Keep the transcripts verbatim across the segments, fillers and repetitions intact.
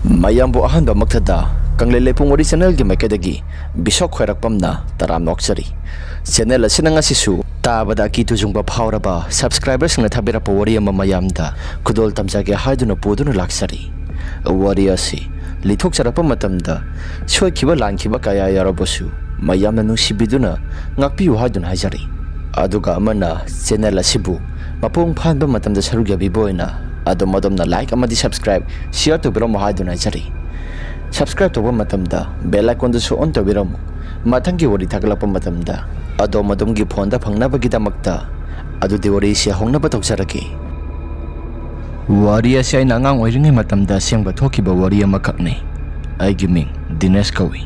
ꯃꯌꯥꯝꯕꯨ ꯑꯍꯥꯟꯕꯃꯛꯇꯗ ꯀꯪꯂꯩ ꯂꯩꯄꯨꯡ ꯋꯥꯔꯤ ꯆꯦꯅꯦꯜꯒꯤ ꯃꯥꯏꯀꯩꯗꯒꯤ ꯕꯤꯁꯣꯛ ꯈ꯭ꯋꯥꯏꯔꯥꯛꯄꯝꯅ ꯇꯔꯥꯝꯅ ꯑꯣꯛꯆꯔꯤ꯫ ꯆꯦꯅꯦꯜ ꯑꯁꯤꯅ ꯉꯁꯤꯁꯨ ꯇꯥꯕꯗ ꯑꯀꯤ ꯇꯨꯖꯨꯡꯕ ꯐꯥꯎꯔꯕ ꯁꯕꯁꯀ꯭ꯔꯥꯏꯕꯔꯁꯤꯡꯅ ꯊꯥꯕꯤꯔꯛꯄ ꯋꯥꯔꯤ ꯑꯃ ꯃꯌꯥꯝꯗ ꯈꯨꯗꯣꯜ ꯇꯝꯖꯒꯦ ꯍꯥꯏꯗꯨꯅ ꯄꯨꯗꯨꯅ ꯂꯥꯛꯆꯔꯤ꯫ ꯋꯥꯔꯤ ꯑꯁꯤ ꯂꯤꯊꯣꯛꯆꯔꯛꯄ ꯃꯇꯝꯗ ꯁꯣꯏꯈꯤꯕ ꯂꯥꯟꯈꯤꯕ ꯀꯌꯥ ꯌꯥꯎꯔꯕꯁꯨ ꯃꯌꯥꯝꯅ ꯅꯨꯡꯁꯤꯕꯤꯗꯨꯅ ꯉꯥꯛꯄꯤꯌꯨ ꯍꯥꯏꯗꯨꯅ ꯍꯥꯏꯖꯔꯤ꯫ ꯑꯗꯨꯒ ꯑꯃꯅ ꯆꯦꯅꯦꯜ ꯑꯁꯤꯕꯨ ꯃꯄꯨꯡ ꯐꯥꯍꯟꯕ ꯃꯇꯝꯗ ꯁꯔꯨꯛ ꯌꯥꯕꯤꯕ ꯑꯣꯏꯅ ꯑꯗꯣꯝ ꯑꯗꯣꯝꯅ ꯂꯥꯏꯛ ꯑꯃꯗꯤ ꯁꯕꯁꯀ꯭ꯔꯥꯏꯕ, ꯁꯤꯌꯔ ꯇꯧꯕꯤꯔꯝꯃꯨ ꯍꯥꯏꯗꯨꯅ ꯍꯥꯏꯖꯔꯤ꯫ ꯁꯕꯁꯀ꯭ꯔꯥꯏꯕ ꯇꯧꯕ ꯃꯇꯝꯗ ꯕꯦꯜ ꯑꯥꯏꯀꯣꯟꯗꯨꯁꯨ ꯑꯣꯟ ꯇꯧꯕꯤꯔꯝꯃꯨ꯫ ꯃꯊꯪꯒꯤ ꯋꯥꯔꯤ ꯊꯥꯒꯠꯂꯛꯄ ꯃꯇꯝꯗ ꯑꯗꯣꯝ ꯑꯗꯣꯝꯒꯤ ꯐꯣꯟꯗ ꯐꯪꯅꯕꯒꯤꯗꯃꯛꯇ꯫ ꯑꯗꯨꯗꯤ ꯋꯥꯔꯤꯁꯤ ꯍꯧꯅꯕ ꯇꯧꯖꯔꯒꯦ꯫ ꯋꯥꯔꯤ ꯑꯁꯤ ꯑꯩꯅ ꯑꯉꯥꯡ ꯑꯣꯏꯔꯤꯉꯩ ꯃꯇꯝꯗ ꯑꯁꯦꯡꯕ ꯊꯣꯛꯈꯤꯕ ꯋꯥꯔꯤ ꯑꯃꯈꯛꯅꯤ꯫ ꯑꯩꯒꯤ ꯃꯤꯡ ꯗꯤꯅꯦꯁ ꯀꯧꯏ꯫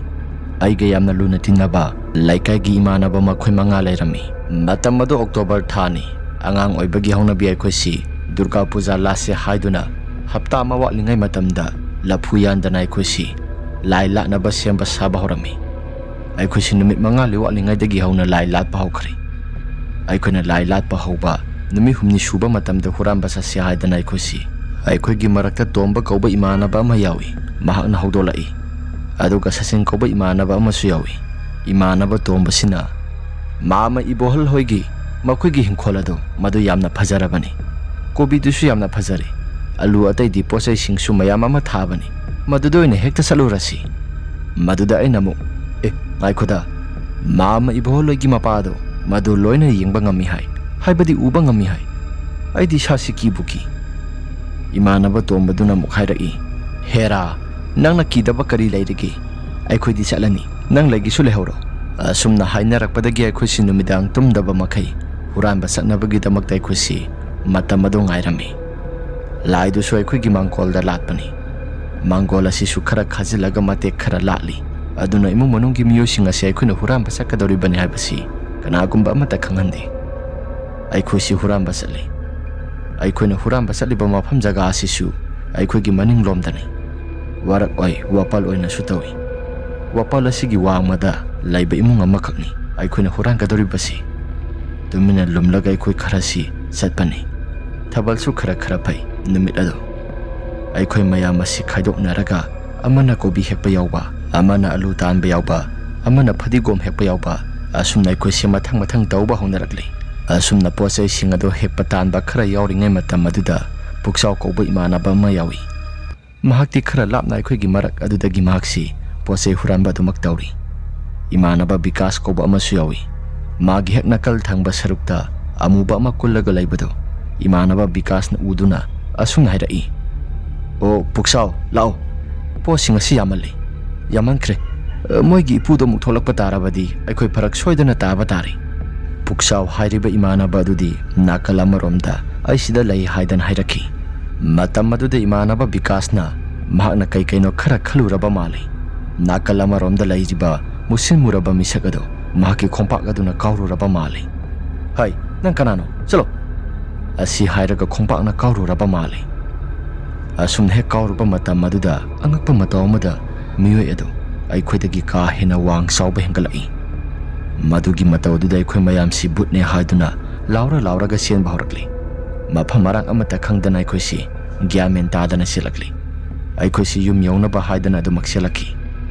ꯑꯩꯒ ꯌꯥꯝꯅ ꯂꯨꯅ ꯇꯤꯟꯅꯕ ꯂꯩꯀꯥꯏꯒꯤ ꯏꯃꯥꯟꯅꯕ ꯃꯈꯣꯏ ꯃꯉꯥ ꯂꯩꯔꯝꯃꯤ꯫ ꯃꯇꯝ ꯑꯗꯨ ꯑꯣꯛꯇꯣꯕꯔ ꯊꯥꯅꯤ꯫ ꯑꯉꯥꯡ ꯑꯣꯏꯕꯒꯤ ꯍꯧꯅꯕꯤ ꯑꯩꯈꯣꯏꯁꯤ ꯗꯨꯔꯒꯥ ꯄꯨꯖꯥ ꯂꯥꯠꯁꯦ ꯍꯥꯏꯗꯨꯅ ꯍꯞꯇꯥ ꯑꯃ ꯋꯥꯠꯂꯤꯉꯩ ꯃꯇꯝꯗ ꯂꯐꯨ ꯌꯥꯟꯗꯅ ꯑꯩꯈꯣꯏꯁꯤ ꯂꯥꯏ ꯂꯥꯠꯅꯕ ꯁꯦꯝꯕ ꯁꯥꯕ ꯍꯧꯔꯝꯃꯤ꯫ ꯑꯩꯈꯣꯏꯁꯤ ꯅꯨꯃꯤꯠ ꯃꯉꯥꯅꯤ ꯋꯥꯠꯂꯤꯉꯩꯗꯒꯤ ꯍꯧꯅ ꯂꯥꯏ ꯂꯥꯠꯄ ꯍꯧꯈ꯭ꯔꯦ꯫ ꯑꯩꯈꯣꯏꯅ ꯂꯥꯏ ꯂꯥꯠꯄ ꯍꯧꯕ ꯅꯨꯃꯤꯠ ꯍꯨꯝꯅꯤ ꯁꯨꯕ ꯃꯇꯝꯗ ꯍꯨꯔꯥꯟꯕ ꯆꯠꯁꯤ ꯍꯥꯏꯗꯅ ꯑꯩꯈꯣꯏꯁꯤ, ꯑꯩꯈꯣꯏꯒꯤ ꯃꯔꯛꯇ ꯇꯣꯝꯕ ꯀꯧꯕ ꯏꯃꯥꯟꯅꯕ ꯑꯃ ꯌꯥꯎꯏ, ꯃꯍꯥꯛꯅ ꯍꯧꯗꯣꯛꯂꯛꯏ꯫ ꯑꯗꯨꯒ ꯁꯆꯤꯟ ꯀꯧꯕ ꯏꯃꯥꯟꯅꯕ ꯑꯃꯁꯨ ꯌꯥꯎꯏ꯫ ꯏꯃꯥꯟꯅꯕ ꯇꯣꯝꯕꯁꯤꯅ ꯃꯥꯃ ꯏꯕꯣꯍꯜ ꯍꯣꯏꯒꯤ ꯃꯈꯣꯏꯒꯤ ꯍꯤꯡꯈꯣꯜ ꯑꯗꯨ ꯃꯗꯨ ꯌꯥꯝꯅ ꯐꯖꯔꯕꯅꯤ꯫ ꯀꯣꯕꯤꯗꯨꯁꯨ ꯌꯥꯝꯅ ꯐꯖꯔꯦ꯫ ꯑꯂꯨ ꯑꯇꯩꯗꯤ ꯄꯣꯠꯆꯩꯁꯤꯡꯁꯨ ꯃꯌꯥꯝ ꯑꯃ ꯊꯥꯕꯅꯤ꯫ ꯃꯗꯨꯗ ꯑꯣꯏꯅ ꯍꯦꯛꯇ ꯆꯠꯂꯨꯔꯁꯤ꯫ ꯃꯗꯨꯗ ꯑꯩꯅ ꯑꯃꯨꯛ, "ꯑꯦ, ꯉꯥꯏꯈꯣꯗ, ꯃꯥꯃ ꯏꯕꯣꯍꯜ ꯍꯣꯏꯒꯤ ꯃꯄꯥꯗꯣ ꯃꯗꯨ ꯂꯣꯏꯅ ꯌꯦꯡꯕ ꯉꯝꯃꯤ ꯍꯥꯏ, ꯍꯥꯏꯕꯗꯤ ꯎꯕ ꯉꯝꯃꯤ ꯍꯥꯏ꯫ ꯑꯩꯗꯤ ꯏꯁꯥꯁꯤ ꯀꯤꯕꯨ ꯀꯤ꯫" ꯏꯃꯥꯟꯅꯕ ꯇꯣꯝꯕꯗꯨꯅ ꯑꯃꯨꯛ ꯍꯥꯏꯔꯛꯏ, "ꯍꯦꯔꯥ, ꯅꯪꯅ ꯀꯤꯗꯕ ꯀꯔꯤ ꯂꯩꯔꯤꯒꯦ? ꯑꯩꯈꯣꯏꯗꯤ ꯆꯠꯂꯅꯤ, ꯅꯪ ꯂꯩꯒꯦꯁꯨ ꯂꯩꯍꯧꯔꯣ꯫" ꯑꯁꯨꯝꯅ ꯍꯥꯏꯅꯔꯛꯄꯗꯒꯤ ꯑꯩꯈꯣꯏꯁꯤ ꯅꯨꯃꯤꯗꯥꯡ ꯇꯨꯝꯗꯕ ꯃꯈꯩ ꯍꯨꯔꯥꯟꯕ ꯆꯠꯅꯕꯒꯤꯗꯃꯛꯇ ꯑꯩꯈꯣꯏꯁꯤ ꯃꯇꯝ ꯑꯗꯨ ꯉꯥꯏꯔꯝꯃꯤ꯫ ꯂꯥꯏꯗꯨꯁꯨ ꯑꯩꯈꯣꯏꯒꯤ ꯃꯥꯡꯒꯣꯜꯗ ꯂꯥꯠꯄꯅꯤ꯫ ꯃꯥꯡꯒꯣꯜ ꯑꯁꯤꯁꯨ ꯈꯔ ꯈꯥꯖꯤꯜꯂꯒ ꯃꯇꯦꯛ ꯈꯔ ꯂꯥꯠꯂꯤ꯫ ꯑꯗꯨꯅ ꯏꯃꯨꯡ ꯃꯅꯨꯡꯒꯤ ꯃꯤꯑꯣꯏꯁꯤꯡ ꯑꯁꯤ ꯑꯩꯈꯣꯏꯅ ꯍꯨꯔꯥꯟꯕ ꯆꯠꯀꯗꯧꯔꯤꯕꯅꯤ ꯍꯥꯏꯕꯁꯤ ꯀꯅꯥꯒꯨꯝꯕ ꯑꯃꯠꯇ ꯈꯪꯍꯟꯗꯦ꯫ ꯑꯩꯈꯣꯏꯁꯤ ꯍꯨꯔꯥꯟꯕ ꯆꯠꯂꯤ꯫ ꯑꯩꯈꯣꯏꯅ ꯍꯨꯔꯥꯟꯕ ꯆꯠꯂꯤꯕ ꯃꯐꯝ ꯖꯒꯥ ꯑꯁꯤꯁꯨ ꯑꯩꯈꯣꯏꯒꯤ ꯃꯅꯤꯡꯂꯣꯝꯗꯅꯤ꯫ ꯋꯥꯔꯛ ꯑꯣꯏ, ꯋꯥꯄꯜ ꯑꯣꯏꯅꯁꯨ ꯇꯧꯏ꯫ ꯋꯥꯄꯜ ꯑꯁꯤꯒꯤ ꯋꯥꯡꯃꯗ ꯂꯩꯕ ꯏꯃꯨꯡ ꯑꯃꯈꯛꯅꯤ ꯑꯩꯈꯣꯏꯅ ꯍꯨꯔꯥꯟꯒꯗꯧꯔꯤꯕꯁꯤ꯫ ꯇꯨꯃꯤꯟꯅ ꯂꯨꯝꯂꯒ ꯑꯩꯈꯣꯏ ꯈꯔꯁꯤ ꯆꯠꯄꯅꯤ꯫ ꯊꯥꯕꯜꯁꯨ ꯈꯔ ꯈꯔ ꯐꯩ ꯅꯨꯃꯤꯠ ꯑꯗꯨ꯫ ꯑꯩꯈꯣꯏ ꯃꯌꯥꯝ ꯑꯁꯤ ꯈꯥꯏꯗꯣꯛꯅꯔꯒ, ꯑꯃꯅ ꯀꯣꯕꯤ ꯍꯦꯛꯄ ꯌꯥꯎꯕ, ꯑꯃꯅ ꯑꯂꯨ ꯇꯥꯟꯕ ꯌꯥꯎꯕ, ꯑꯃꯅ ꯐꯗꯤꯒꯣꯝ ꯍꯦꯛꯄ ꯌꯥꯎꯕ, ꯑꯁꯨꯝꯅ ꯑꯩꯈꯣꯏꯁꯦ ꯃꯊꯪ ꯃꯊꯪ ꯇꯧꯕ ꯍꯧꯅꯔꯛꯂꯤ꯫ ꯑꯁꯨꯝꯅ ꯄꯣꯠ ꯆꯩꯁꯤꯡ ꯑꯗꯨ ꯍꯦꯛꯄ ꯇꯥꯟꯕ ꯈꯔ ꯌꯥꯎꯔꯤꯉꯩ ꯃꯇꯝ ꯑꯗꯨꯗ ꯄꯨꯛꯆꯥꯎ ꯀꯧꯕ ꯏꯃꯥꯟꯅꯕ ꯑꯃ ꯌꯥꯎꯏ꯫ ꯃꯍꯥꯛꯇꯤ ꯈꯔ ꯂꯥꯞꯅ ꯑꯩꯈꯣꯏꯒꯤ ꯃꯔꯛ ꯑꯗꯨꯗꯒꯤ ꯃꯍꯥꯛꯁꯤ ꯄꯣꯠ ꯆꯩ ꯍꯨꯔꯥꯟꯕ ꯑꯗꯨꯃꯛ ꯇꯧꯔꯤ꯫ ꯏꯃꯥꯟꯅꯕ ꯕꯤꯀꯥꯁ ꯀꯧꯕ ꯑꯃꯁꯨ ꯌꯥꯎꯏ꯫ ꯃꯥꯒꯤ ꯍꯦꯛ ꯅꯥꯀꯜ ꯊꯪꯕ ꯁꯔꯨꯛꯇ ꯑꯃꯨꯕ ꯑꯃ ꯀꯨꯜꯂꯒ ꯂꯩꯕꯗꯨ ꯏꯃꯥꯟꯅꯕ ꯕꯤꯀꯥꯁꯅ ꯎꯗꯨꯅ ꯑꯁꯨꯝꯅ ꯍꯥꯏꯔꯛꯏ, "ꯑꯣ ꯄꯨꯛꯆꯥꯎ, ꯂꯥꯛꯑꯣ꯫ ꯄꯣꯠꯁꯤꯡ ꯑꯁꯤ ꯌꯥꯝꯃꯜꯂꯤ꯫ ꯌꯥꯝꯃꯟꯈ꯭ꯔꯦ꯫ ꯑ, ꯃꯣꯏꯒꯤ ꯏꯄꯨꯗꯣ ꯑꯃꯨꯛ ꯊꯣꯛꯂꯛꯄ ꯇꯥꯔꯕꯗꯤ ꯑꯩꯈꯣꯏ ꯐꯔꯛ ꯁꯣꯏꯗꯅ ꯇꯥꯕ ꯇꯥꯔꯦ꯫" ꯄꯨꯛꯆꯥꯎ ꯍꯥꯏꯔꯤꯕ ꯏꯃꯥꯟꯅꯕ ꯑꯗꯨꯗꯤ ꯅꯥꯀꯜ ꯑꯃꯔꯣꯝꯗ ꯑꯩꯁꯤꯗ ꯂꯩ ꯍꯥꯏꯗꯅ ꯍꯥꯏꯔꯛꯈꯤ꯫ ꯃꯇꯝ ꯑꯗꯨꯗ ꯏꯃꯥꯟꯅꯕ ꯕꯤꯀꯥꯁꯅ ꯃꯍꯥꯛꯅ ꯀꯩ ꯀꯩꯅꯣ ꯈꯔ ꯈꯜꯂꯨꯔꯕ ꯃꯥꯜꯂꯤ꯫ ꯅꯥꯀꯜ ꯑꯃꯔꯣꯝꯗ ꯂꯩꯔꯤꯕ ꯃꯨꯁꯤꯟ ꯃꯨꯔꯕ ꯃꯤꯁꯛ ꯑꯗꯨ ꯃꯍꯥꯛꯀꯤ ꯈꯣꯡꯄꯥꯛ ꯑꯗꯨꯅ ꯀꯥꯎꯔꯨꯔꯕ ꯃꯥꯜꯂꯤ꯫ "ꯍꯩ, ꯅꯪ ꯀꯅꯥꯅꯣ? ꯆꯠꯂꯣ!" ꯑꯁꯤ ꯍꯥꯏꯔꯒ ꯈꯣꯡꯄꯥꯛꯅ ꯀꯥꯎꯔꯨꯔꯕ ꯃꯥꯜꯂꯤ꯫ ꯑꯁꯨꯝꯅ ꯍꯦꯛ ꯀꯥꯎꯔꯨꯕ ꯃꯇꯝ ꯑꯗꯨꯗ ꯑꯉꯛꯄ ꯃꯇꯧ ꯑꯃꯗ ꯃꯤꯑꯣꯏ ꯑꯗꯨ ꯑꯩꯈꯣꯏꯗꯒꯤ ꯀꯥ ꯍꯦꯟꯅ ꯋꯥꯡ ꯆꯥꯎꯕ ꯍꯦꯟꯒꯠꯂꯛꯏ꯫ ꯃꯗꯨꯒꯤ ꯃꯇꯧ ꯑꯗꯨꯗ ꯑꯩꯈꯣꯏ ꯃꯌꯥꯝꯁꯤ ꯚꯨꯠꯅꯦ ꯍꯥꯏꯗꯨꯅ ꯂꯥꯎꯔ ꯂꯥꯎꯔꯒ ꯆꯦꯟꯕ ꯍꯧꯔꯛꯂꯤ꯫ ꯃꯐꯝ ꯃꯔꯥꯡ ꯑꯃꯠꯇ ꯈꯪꯗꯅ ꯑꯩꯈꯣꯏꯁꯤ ꯒ꯭ꯌꯥꯟ ꯃꯦꯟ ꯇꯥꯗꯅ ꯆꯦꯜꯂꯛꯂꯤ꯫ ꯑꯩꯈꯣꯏꯁꯤ ꯌꯨꯝ ꯌꯧꯅꯕ ꯍꯥꯏꯗꯅ ꯑꯗꯨꯃꯛ ꯆꯦꯜꯂꯛꯈꯤ꯫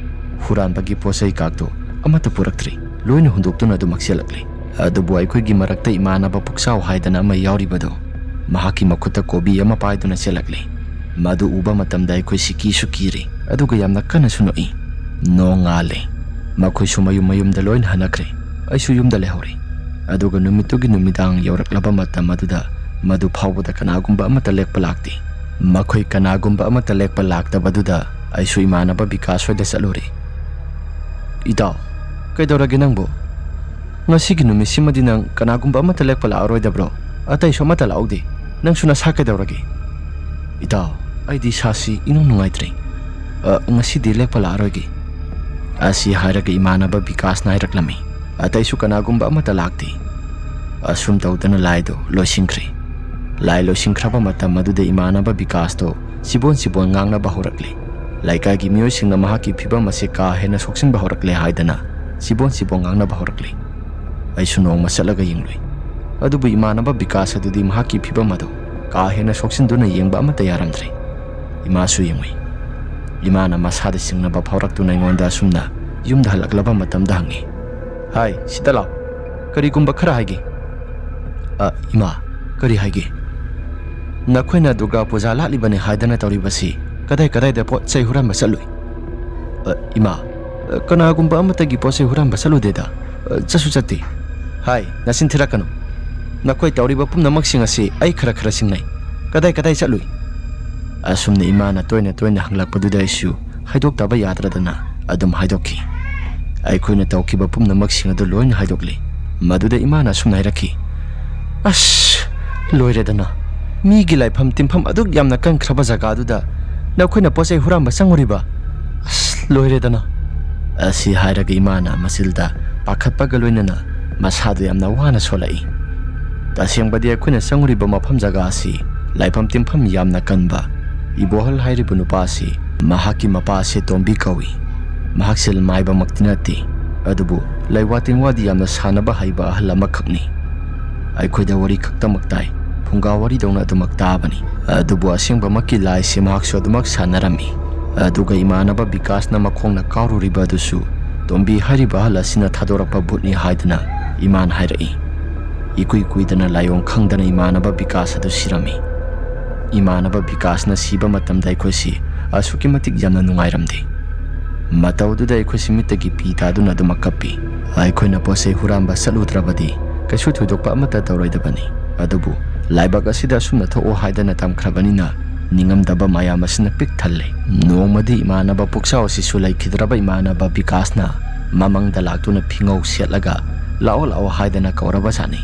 ꯍꯨꯔꯥꯟꯕꯒꯤ ꯄꯣꯠ ꯆꯩ ꯀꯥꯛꯇꯨ ꯑꯃꯠꯇ ꯄꯨꯔꯛꯇ꯭ꯔꯤ꯫ ꯂꯣꯏꯅ ꯍꯨꯟꯗꯣꯛꯇꯨꯅ ꯑꯗꯨꯃꯛ ꯆꯦꯜꯂꯛꯂꯤ꯫ ꯑꯗꯨꯕꯨ ꯑꯩꯈꯣꯏꯒꯤ ꯃꯔꯛꯇ ꯏꯃꯥꯟꯅꯕ ꯄꯨꯛꯆꯥꯎ ꯍꯥꯏꯗꯅ ꯑꯃ ꯌꯥꯎꯔꯤꯕꯗꯨ, ꯃꯍꯥꯛꯀꯤ ꯃꯈꯨꯠꯇ ꯀꯣꯕꯤ ꯑꯃ ꯄꯥꯏꯗꯨꯅ ꯆꯦꯜꯂꯛꯂꯤ꯫ ꯃꯗꯨ ꯎꯕ ꯃꯇꯝꯗ ꯑꯩꯈꯣꯏꯁꯤ ꯀꯤꯁꯨ ꯀꯤꯔꯤ, ꯑꯗꯨꯒ ꯌꯥꯝꯅ ꯀꯟꯅꯁꯨ ꯅꯣꯛꯏ꯫ ꯅꯣꯡꯉꯥꯜꯂꯦ꯫ ꯃꯈꯣꯏꯁꯨ ꯃꯌꯨꯝ ꯃꯌꯨꯝꯗ ꯂꯣꯏꯅ ꯍꯟꯅꯈ꯭ꯔꯦ꯫ ꯑꯩꯁꯨ ꯌꯨꯝꯗ ꯂꯩꯍꯧꯔꯦ꯫ ꯑꯗꯨꯒ ꯅꯨꯃꯤꯠꯇꯨꯒꯤ ꯅꯨꯃꯤꯗꯥꯡ ꯌꯧꯔꯛꯂꯕ ꯃꯇꯝ ꯑꯗꯨꯗ ꯃꯗꯨ ꯐꯥꯎꯕꯗ ꯀꯅꯥꯒꯨꯝꯕ ꯑꯃꯠꯇ ꯂꯦꯛꯄ ꯂꯥꯛꯇꯦ꯫ ꯃꯈꯣꯏ ꯀꯅꯥꯒꯨꯝꯕ ꯑꯃꯠꯇ ꯂꯦꯛꯄ ꯂꯥꯛꯇꯕꯗꯨꯗ ꯑꯩꯁꯨ ꯏꯃꯥꯟꯅꯕ ꯕꯤꯀꯥꯁ ꯍꯣꯏꯗ ꯆꯠꯂꯨꯔꯦ꯫ "ꯏꯇꯥꯎ, ꯀꯩꯗꯧꯔꯒꯦ ꯅꯪꯕꯨ? ꯉꯁꯤꯒꯤ ꯅꯨꯃꯤꯠꯁꯤꯃꯗꯤ ꯅꯪ ꯀꯅꯥꯒꯨꯝꯕ ꯑꯃꯠꯇ ꯂꯦꯛꯄ ꯂꯥꯛꯑꯔꯣꯏꯗꯕ꯭ꯔꯣ? ꯑꯇꯩꯁꯨ ꯑꯃꯠꯇ ꯂꯥꯛꯍꯧꯗꯦ꯫ ꯅꯪꯁꯨ ꯅꯁꯥ ꯀꯩꯗꯧꯔꯒꯦ?" "ꯏꯇꯥꯎ, ꯑꯩꯗꯤ ꯏꯁꯥꯁꯤ ꯏꯅꯨꯡ ꯅꯨꯡꯉꯥꯏꯇ꯭ꯔꯦ꯫ ꯑ, ꯉꯁꯤꯗꯤ ꯂꯦꯛꯄ ꯂꯥꯛꯑꯔꯣꯏꯒꯦ꯫" ꯑꯁꯤ ꯍꯥꯏꯔꯒ ꯏꯃꯥꯟꯅꯕ ꯕꯤꯀꯥꯁꯅ ꯍꯥꯏꯔꯛꯂꯝꯃꯤ꯫ "ꯑꯇꯩꯁꯨ ꯀꯅꯥꯒꯨꯝꯕ ꯑꯃꯠꯇ ꯂꯥꯛꯇꯦ꯫" ꯑꯁꯨꯝ ꯇꯧꯗꯅ ꯂꯥꯏꯗꯣ ꯂꯣꯏꯁꯤꯟꯈ꯭ꯔꯦ꯫ ꯂꯥꯏ ꯂꯣꯏꯁꯤꯟꯈ꯭ꯔꯕ ꯃꯇꯝ ꯑꯗꯨꯗ ꯏꯃꯥꯟꯅꯕ ꯕꯤꯀꯥꯁꯇꯣ ꯆꯤꯕꯣꯟ ꯆꯤꯕꯣꯟ ꯉꯥꯡꯅꯕ ꯍꯧꯔꯛꯂꯦ꯫ ꯂꯩꯀꯥꯏꯒꯤ ꯃꯤꯑꯣꯏꯁꯤꯡꯅ ꯃꯍꯥꯛꯀꯤ ꯐꯤꯕꯝ ꯑꯁꯤ ꯀꯥ ꯍꯦꯟꯅ ꯁꯣꯛꯆꯤꯟꯕ ꯍꯧꯔꯛꯂꯦ ꯍꯥꯏꯗꯅ ꯆꯤꯕꯣꯟ ꯆꯤꯕꯣꯟ ꯉꯥꯡꯅꯕ ꯍꯧꯔꯛꯂꯦ꯫ ꯑꯩꯁꯨ ꯅꯣꯡꯃ ꯆꯠꯂꯒ ꯌꯦꯡꯂꯨꯏ꯫ ꯑꯗꯨꯕꯨ ꯏꯃꯥꯟꯅꯕ ꯕꯤꯀꯥꯁ ꯑꯗꯨꯗꯤ ꯃꯍꯥꯛꯀꯤ ꯐꯤꯕꯝ ꯑꯗꯨ ꯀꯥ ꯍꯦꯟꯅ ꯁꯣꯛꯆꯤꯟꯗꯨꯅ ꯌꯦꯡꯕ ꯑꯃꯠꯇ ꯌꯥꯔꯝꯗ꯭ꯔꯦ꯫ ꯏꯃꯥꯁꯨ ꯌꯦꯡꯉꯨꯏ꯫ ꯏꯃꯥꯅ ꯃꯁꯥꯗ ꯆꯤꯡꯅꯕ ꯐꯥꯎꯔꯛꯇꯨꯅ ꯑꯩꯉꯣꯟꯗ ꯑꯁꯨꯝꯅ ꯌꯨꯝꯗ ꯍꯜꯂꯛꯂꯕ ꯃꯇꯝꯗ ꯍꯪꯉꯤ, "ꯍꯥꯏ, ꯁꯤꯗ ꯂꯥꯛꯑꯣ꯫ ꯀꯔꯤꯒꯨꯝꯕ ꯈꯔ ꯍꯥꯏꯒꯦ꯫" "ꯑ, ꯏꯃꯥ, ꯀꯔꯤ ꯍꯥꯏꯒꯦ?" "ꯅꯈꯣꯏꯅ ꯗꯨꯔꯒꯥ ꯄꯨꯖꯥ ꯂꯥꯠꯂꯤꯕꯅꯤ ꯍꯥꯏꯗꯅ ꯇꯧꯔꯤꯕꯁꯤ ꯀꯗꯥꯏ ꯀꯗꯥꯏꯗ ꯄꯣꯠ ꯆꯩ ꯍꯨꯔꯥꯟꯕ ꯆꯠꯂꯨꯏ?" "ꯑ, ꯏꯃꯥ, ꯑ, ꯀꯅꯥꯒꯨꯝꯕ ꯑꯃꯠꯇꯒꯤ ꯄꯣꯠ ꯆꯩ ꯍꯨꯔꯥꯟꯕ ꯆꯠꯂꯨꯗꯦꯗ꯫ ꯑ, ꯆꯠꯁꯨ ꯆꯠꯇꯦ꯫" "ꯍꯥꯏ, ꯅꯆꯤꯟ ꯊꯤꯔꯛꯀꯅꯨ꯫ ꯅꯈꯣꯏ ꯇꯧꯔꯤꯕ ꯄꯨꯝꯅꯃꯛꯁꯤꯡ ꯑꯁꯤ ꯑꯩ ꯈꯔ ꯈꯔ ꯆꯤꯡꯅꯩ꯫ ꯀꯗꯥꯏ ꯀꯗꯥꯏ ꯆꯠꯂꯨꯏ?" ꯑꯁꯨꯝꯅ ꯏꯃꯥꯅ ꯇꯣꯏꯅ ꯇꯣꯏꯅ ꯍꯪꯂꯛꯄꯗꯨꯗ ꯑꯩꯁꯨ ꯍꯥꯏꯗꯣꯛꯇꯕ ꯌꯥꯗ꯭ꯔꯗꯅ ꯑꯗꯨꯝ ꯍꯥꯏꯗꯣꯛꯈꯤ꯫ ꯑꯩꯈꯣꯏꯅ ꯇꯧꯈꯤꯕ ꯄꯨꯝꯅꯃꯛꯁꯤꯡ ꯑꯗꯨ ꯂꯣꯏꯅ ꯍꯥꯏꯗꯣꯛꯂꯤ꯫ ꯃꯗꯨꯗ ꯏꯃꯥꯅ ꯑꯁꯨꯝꯅ ꯍꯥꯏꯔꯛꯈꯤ, "ꯑꯁ, ꯂꯣꯏꯔꯦꯗꯅ꯫ ꯃꯤꯒꯤ ꯂꯥꯏꯐꯝ ꯇꯤꯟꯐꯝ ꯑꯗꯨꯛ ꯌꯥꯝꯅ ꯀꯟꯈ꯭ꯔꯕ ꯖꯒꯥꯗꯨꯗ ꯅꯈꯣꯏꯅ ꯄꯣꯠ ꯆꯩ ꯍꯨꯔꯥꯟꯕ ꯆꯪꯉꯨꯔꯤꯕ? ꯑꯁ, ꯂꯣꯏꯔꯦꯗꯅ꯫" ꯑꯁꯤ ꯍꯥꯏꯔꯒ ꯏꯃꯥꯅ ꯃꯆꯤꯜꯗ ꯄꯥꯈꯠꯄꯒ ꯂꯣꯏꯅꯅ ꯃꯁꯥꯗꯨ ꯌꯥꯝꯅ ꯋꯥꯅ ꯁꯣꯜꯂꯛꯏ꯫ ꯇꯁꯦꯡꯕꯗꯤ ꯑꯩꯈꯣꯏꯅ ꯆꯪꯉꯨꯔꯤꯕ ꯃꯐꯝ ꯖꯒꯥ ꯑꯁꯤ ꯂꯥꯏꯐꯝ ꯇꯤꯟꯐꯝ ꯌꯥꯝꯅ ꯀꯟꯕ ꯏꯕꯣꯍꯜ ꯍꯥꯏꯔꯤꯕ ꯅꯨꯄꯥ ꯑꯁꯤ, ꯃꯍꯥꯛꯀꯤ ꯃꯄꯥ ꯑꯁꯤ ꯇꯣꯝꯕꯤ ꯀꯧꯏ꯫ ꯃꯍꯥꯛꯁꯦ ꯃꯥꯏꯕꯃꯛꯇꯤ ꯅꯠꯇꯦ, ꯑꯗꯨꯕꯨ ꯂꯩꯋꯥ ꯇꯤꯟꯋꯥꯗꯤ ꯌꯥꯝꯅ ꯁꯥꯟꯅꯕ ꯍꯩꯕ ꯑꯍꯜ ꯑꯃꯈꯛꯅꯤ꯫ ꯑꯩꯈꯣꯏꯗ ꯋꯥꯔꯤ ꯈꯛꯇꯃꯛ ꯇꯥꯏ, ꯐꯨꯡꯒꯥ ꯋꯥꯔꯤꯗꯧꯅ ꯑꯗꯨꯃꯛ ꯇꯥꯕꯅꯤ꯫ ꯑꯗꯨꯕꯨ ꯑꯁꯦꯡꯕꯃꯛꯀꯤ ꯂꯥꯏꯁꯦ ꯃꯍꯥꯛꯁꯨ ꯑꯗꯨꯃꯛ ꯁꯥꯟꯅꯔꯝꯃꯤ꯫ ꯑꯗꯨꯒ ꯏꯃꯥꯟꯅꯕ ꯕꯤꯀꯥꯁꯅ ꯃꯈꯣꯡꯅ ꯀꯥꯎꯔꯨꯔꯤꯕ ꯑꯗꯨꯁꯨ ꯇꯣꯝꯕꯤ ꯍꯥꯏꯔꯤꯕ ꯑꯍꯜ ꯑꯁꯤꯅ ꯊꯥꯗꯣꯔꯛꯄ ꯚꯨꯠꯅꯤ ꯍꯥꯏꯗꯅ ꯏꯃꯥꯅ ꯍꯥꯏꯔꯛꯏ꯫ ꯏꯀꯨꯏ ꯀꯨꯏꯗꯅ ꯂꯥꯏꯑꯣꯡ ꯈꯪꯗꯅ ꯏꯃꯥꯟꯅꯕ ꯕꯤꯀꯥꯁ ꯑꯗꯨ ꯁꯤꯔꯝꯃꯤ꯫ ꯏꯃꯥꯟꯅꯕ ꯕꯤꯀꯥꯁꯅ ꯁꯤꯕ ꯃꯇꯝꯗ ꯑꯩꯈꯣꯏꯁꯤ ꯑꯁꯨꯛꯀꯤ ꯃꯇꯤꯛ ꯌꯥꯝꯅ ꯅꯨꯡꯉꯥꯏꯔꯝꯗꯦ꯫ ꯃꯇꯧꯗꯨꯗ ꯑꯩꯈꯣꯏꯁꯤ ꯃꯤꯠꯇꯒꯤ ꯄꯤ ꯇꯥꯗꯨꯅ ꯑꯗꯨꯃꯛ ꯀꯞꯄꯤ꯫ ꯑꯩꯈꯣꯏꯅ ꯄꯣꯠ ꯆꯩ ꯍꯨꯔꯥꯟꯕ ꯆꯠꯂꯨꯗ꯭ꯔꯕꯗꯤ ꯀꯩꯁꯨ ꯊꯣꯏꯗꯣꯛꯄ ꯑꯃꯠꯇ ꯇꯧꯔꯣꯏꯗꯕꯅꯤ꯫ ꯑꯗꯨꯕꯨ ꯂꯥꯏꯕꯛ ꯑꯁꯤꯗ ꯑꯁꯨꯝꯅ ꯊꯣꯛꯑꯣ ꯍꯥꯏꯗꯅ ꯇꯝꯈ꯭ꯔꯕꯅꯤꯅ ꯅꯤꯡꯉꯝꯗꯕ ꯃꯌꯥꯝ ꯑꯁꯤꯅ ꯄꯤꯛ ꯊꯜꯂꯦ꯫ ꯅꯣꯡꯃꯗꯤ ꯏꯃꯥꯟꯅꯕ ꯄꯨꯛꯆꯥꯎ ꯑꯁꯤꯁꯨ ꯂꯩꯈꯤꯗ꯭ꯔꯕ ꯏꯃꯥꯟꯅꯕ ꯕꯤꯀꯥꯁꯅ ꯃꯃꯪꯗ ꯂꯥꯛꯇꯨꯅ ꯐꯤꯉꯧ ꯁꯦꯠꯂꯒ "ꯂꯥꯛꯑꯣ, ꯂꯥꯛꯑꯣ" ꯍꯥꯏꯗꯅ ꯀꯧꯔꯕꯖꯥꯠꯅꯤ꯫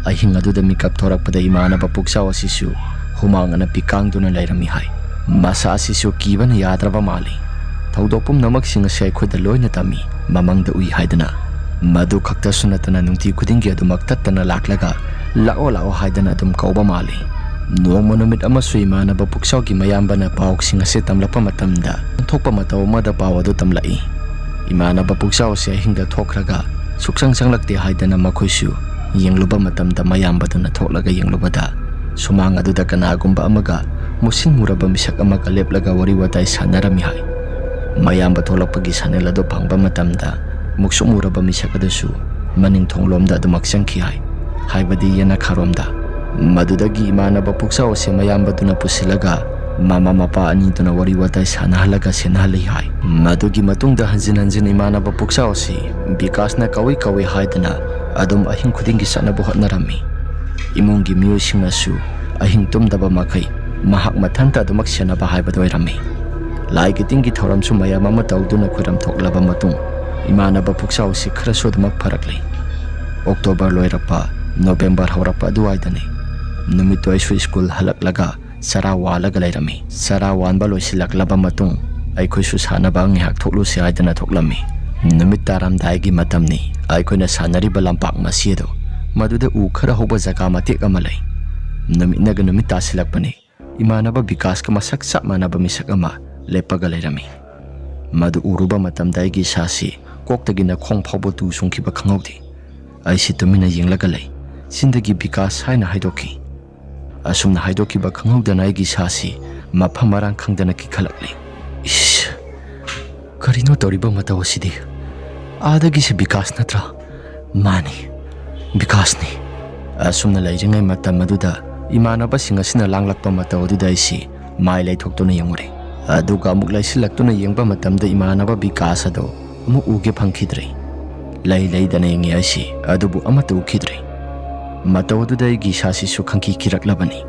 ꯑꯍꯤꯡ ꯑꯗꯨꯗ ꯃꯤꯀꯞ ꯊꯣꯔꯛꯄꯗ ꯏꯃꯥꯟꯅꯕ ꯄꯨꯛꯆꯥꯎ ꯑꯁꯤꯁꯨ ꯍꯨꯃꯥꯡ ꯑꯅꯞꯄꯤ ꯀꯥꯡꯗꯨꯅ ꯂꯩꯔꯝꯃꯤ ꯍꯥꯏ꯫ ꯃꯁꯥ ꯑꯁꯤꯁꯨ ꯀꯤꯕꯅ ꯌꯥꯗ꯭ꯔꯕ ꯃꯥꯜꯂꯤ꯫ ꯊꯧꯗꯣꯛ ꯄꯨꯝꯅꯃꯛꯁꯤꯡ ꯑꯁꯤ ꯑꯩꯈꯣꯏꯗ ꯂꯣꯏꯅ ꯇꯝꯃꯤ꯫ ꯃꯃꯪꯗ ꯎꯏ ꯍꯥꯏꯗꯅ꯫ ꯃꯗꯨ ꯈꯛꯇꯁꯨ ꯅꯠꯇꯅ ꯅꯨꯡꯇꯤ ꯈꯨꯗꯤꯡꯒꯤ ꯑꯗꯨꯃꯛ ꯇꯠꯇꯅ ꯂꯥꯛꯂꯒ "ꯂꯥꯛꯑꯣ, ꯂꯥꯛꯑꯣ" ꯍꯥꯏꯗꯅ ꯑꯗꯨꯝ ꯀꯧꯕ ꯃꯥꯜꯂꯤ꯫ ꯅꯣꯡꯃ ꯅꯨꯃꯤꯠ ꯑꯃꯁꯨ ꯏꯃꯥꯟꯅꯕ ꯄꯨꯛꯆꯥꯎꯒꯤ ꯃꯌꯥꯝꯕꯅ ꯄꯥꯎꯁꯤꯡ ꯑꯁꯤ ꯇꯝꯂꯛꯄ ꯃꯇꯝꯗ ꯑꯣꯟꯊꯣꯛꯄ ꯃꯇꯧ ꯑꯃꯗ ꯄꯥꯎ ꯑꯗꯨ ꯇꯝꯂꯛꯏ꯫ ꯏꯃꯥꯟꯅꯕ ꯄꯨꯛꯆꯥꯎ ꯑꯁꯤ ꯑꯍꯤꯡꯗ ꯊꯣꯛꯈ꯭ꯔꯒ ꯁꯨꯛꯆꯪ ꯆꯪꯂꯛꯇꯦ ꯍꯥꯏꯗꯅ ꯃꯈꯣꯏꯁꯨ ꯌꯦꯡꯂꯨꯕ ꯃꯇꯝꯗ ꯃꯌꯥꯝꯕꯗꯨꯅ ꯊꯣꯛꯂꯒ ꯌꯦꯡꯂꯨꯕꯗ ꯁꯨꯃꯥꯡ ꯑꯗꯨꯗ ꯀꯅꯥꯒꯨꯝꯕ ꯑꯃꯒ ꯃꯨꯁꯤꯟ ꯃꯨꯔꯕ ꯃꯤꯁꯛ ꯑꯃꯒ ꯂꯦꯞꯂꯒ ꯋꯥꯔꯤ ꯋꯥꯇꯥꯏ ꯁꯥꯟꯅꯔꯝꯃꯤ ꯍꯥꯏ꯫ ꯃꯌꯥꯝꯕ ꯊꯣꯛꯂꯛꯄꯒꯤ ꯁꯅꯦꯜ ꯑꯗꯨ ꯐꯪꯕ ꯃꯇꯝꯗ ꯃꯨꯛꯁꯨꯛ ꯃꯨꯔꯕ ꯃꯤꯁꯛ ꯑꯗꯨꯁꯨ ꯃꯅꯤꯡ ꯊꯣꯡꯂꯣꯝꯗ ꯑꯗꯨꯃꯛ ꯆꯪꯈꯤ ꯍꯥꯏ, ꯍꯥꯏꯕꯗꯤ ꯌꯦꯅꯈꯥꯔꯣꯝꯗ꯫ ꯃꯗꯨꯗꯒꯤ ꯏꯃꯥꯟꯅꯕ ꯄꯨꯛꯆꯥꯎ ꯑꯁꯤ ꯃꯌꯥꯝꯕꯗꯨꯅ ꯄꯨꯁꯤꯜꯂꯒ ꯃꯃꯥ ꯃꯄꯥ ꯑꯅꯤꯗꯨꯅ ꯋꯥꯔꯤ ꯋꯥꯇꯥꯏ ꯁꯥꯟꯅꯍꯜꯂꯒ ꯁꯦꯟꯅꯍꯜꯂꯤ ꯍꯥꯏ꯫ ꯃꯗꯨꯒꯤ ꯃꯇꯨꯡꯗ ꯍꯟꯖꯤꯟ ꯍꯟꯖꯤꯟ ꯏꯃꯥꯟꯅꯕ ꯄꯨꯛꯆꯥꯎ ꯑꯁꯤ ꯕꯤꯀꯥꯁꯅ ꯀꯧꯏ ꯀꯧꯏ ꯍꯥꯏꯗꯨꯅ ꯑꯗꯨꯝ ꯑꯍꯤꯡ ꯈꯨꯗꯤꯡꯒꯤ ꯆꯠꯅꯕ ꯍꯣꯠꯅꯔꯝꯃꯤ꯫ ꯏꯃꯨꯡꯒꯤ ꯃꯤꯑꯣꯏꯁꯤꯡꯅꯁꯨ ꯑꯍꯤꯡ ꯇꯨꯝꯗꯕ ꯃꯈꯩ ꯃꯍꯥꯛ ꯃꯊꯟꯇ ꯑꯗꯨꯃꯛ ꯁꯦꯟꯅꯕ ꯍꯥꯏꯕꯗꯨ ꯑꯣꯏꯔꯝꯃꯤ꯫ ꯂꯥꯏꯒꯤ ꯇꯤꯟꯒꯤ ꯊꯧꯔꯝꯁꯨ ꯃꯌꯥꯝ ꯑꯃ ꯇꯧꯗꯨꯅ ꯈꯣꯏꯔꯝ ꯊꯣꯛꯂꯕ ꯃꯇꯨꯡ ꯏꯃꯥꯟꯅꯕ ꯄꯨꯛꯆꯥꯎ ꯑꯁꯤ ꯈꯔꯁꯨ ꯑꯗꯨꯃꯛ ꯐꯔꯛꯂꯤ꯫ ꯑꯣꯛꯇꯣꯕꯔ ꯂꯣꯏꯔꯛꯄ, ꯅꯣꯕꯦꯝꯕꯔ ꯍꯧꯔꯛꯄ ꯑꯗꯨꯋꯥꯏꯗꯅꯤ꯫ ꯅꯨꯃꯤꯠꯇꯨ ꯑꯩꯁꯨ ꯁ꯭ꯀꯨꯜ ꯍꯜꯂꯛꯂꯒ ꯆꯔꯥ ꯋꯥꯜꯂꯒ ꯂꯩꯔꯝꯃꯤ꯫ ꯆꯔꯥ ꯋꯥꯟꯕ ꯂꯣꯏꯁꯤꯜꯂꯛꯂꯕ ꯃꯇꯨꯡ ꯑꯩꯈꯣꯏꯁꯨ ꯁꯥꯟꯅꯕ ꯉꯥꯏꯍꯥꯛ ꯊꯣꯛꯂꯨꯁꯤ ꯍꯥꯏꯗꯅ ꯊꯣꯛꯂꯝꯃꯤ꯫ ꯅꯨꯃꯤꯠ ꯇꯥꯔꯝꯗꯥꯏꯒꯤ ꯃꯇꯝꯅꯤ꯫ ꯑꯩꯈꯣꯏꯅ ꯁꯥꯟꯅꯔꯤꯕ ꯂꯝꯄꯥꯛ ꯃꯁꯤ ꯑꯗꯨ, ꯃꯗꯨꯗ ꯎ ꯈꯔ ꯍꯧꯕ ꯖꯒꯥ ꯃꯇꯦꯛ ꯑꯃ ꯂꯩ꯫ ꯅꯨꯃꯤꯠꯅꯒ ꯅꯨꯃꯤꯠ ꯇꯥꯁꯤꯜꯂꯛꯄꯅꯤ꯫ ꯏꯃꯥꯟꯅꯕ ꯕꯤꯀꯥꯁꯀ ꯃꯁꯛ ꯆꯞ ꯃꯥꯟꯅꯕ ꯃꯤꯁꯛ ꯑꯃ ꯂꯦꯞꯄꯒ ꯂꯩꯔꯝꯃꯤ꯫ ꯃꯗꯨ ꯎꯔꯨꯕ ꯃꯇꯝꯗ ꯑꯩꯒꯤ ꯏꯁꯥꯁꯤ ꯀꯣꯛꯇꯒꯤꯅ ꯈꯣꯡ ꯐꯥꯎꯕ ꯇꯨ ꯆꯨꯡꯈꯤꯕ ꯈꯪꯍꯧꯗꯦ꯫ ꯑꯩꯁꯤ ꯇꯨꯃꯤꯟꯅ ꯌꯦꯡꯂꯒ ꯂꯩ꯫ ꯆꯤꯟꯗꯒꯤ "ꯕꯤꯀꯥꯁ" ꯍꯥꯏꯅ ꯍꯥꯏꯗꯣꯛꯈꯤ꯫ ꯑꯁꯨꯝꯅ ꯍꯥꯏꯗꯣꯛꯈꯤꯕ ꯈꯪꯍꯧꯗꯅ ꯑꯩꯒꯤ ꯏꯁꯥꯁꯤ ꯃꯐꯝ ꯃꯔꯥꯡ ꯈꯪꯗꯅ ꯀꯤꯈꯠꯂꯛꯂꯤ꯫ ꯏꯁ! ꯀꯔꯤꯅꯣ ꯇꯧꯔꯤꯕ ꯃꯇꯧ ꯑꯁꯤꯗꯤ? ꯑꯥꯗꯒꯤꯁꯦ ꯕꯤꯀꯥꯁ ꯅꯠꯇ꯭ꯔꯥ? ꯃꯥꯅꯤ, ꯕꯤꯀꯥꯁꯅꯤ꯫ ꯑꯁꯨꯝꯅ ꯂꯩꯔꯤꯉꯩ ꯃꯇꯝ ꯑꯗꯨꯗ ꯏꯃꯥꯟꯅꯕꯁꯤꯡ ꯑꯁꯤꯅ ꯂꯥꯡꯂꯛꯄ ꯃꯇꯧ ꯑꯗꯨꯗ ꯑꯩꯁꯤ ꯃꯥꯏ ꯂꯩꯊꯣꯛꯇꯨꯅ ꯌꯦꯡꯉꯨꯔꯦ꯫ ꯑꯗꯨꯒ ꯑꯃꯨꯛ ꯂꯩꯁꯤꯜꯂꯛꯇꯨꯅ ꯌꯦꯡꯕ ꯃꯇꯝꯗ ꯏꯃꯥꯟꯅꯕ ꯕꯤꯀꯥꯁ ꯑꯗꯣ ꯑꯃꯨꯛ ꯎꯒꯦ ꯐꯪꯈꯤꯗ꯭ꯔꯦ꯫ ꯂꯩ ꯂꯩꯗꯅ ꯌꯦꯡꯉꯤ ꯑꯩꯁꯤ, ꯑꯗꯨꯕꯨ ꯑꯃꯠꯇ ꯎꯈꯤꯗ꯭ꯔꯦ꯫ ꯃꯇꯧ ꯑꯗꯨꯗ ꯑꯩꯒꯤ ꯏꯁꯥꯁꯤꯁꯨ ꯈꯪꯀꯤ ꯀꯤꯔꯛꯂꯕꯅꯤ꯫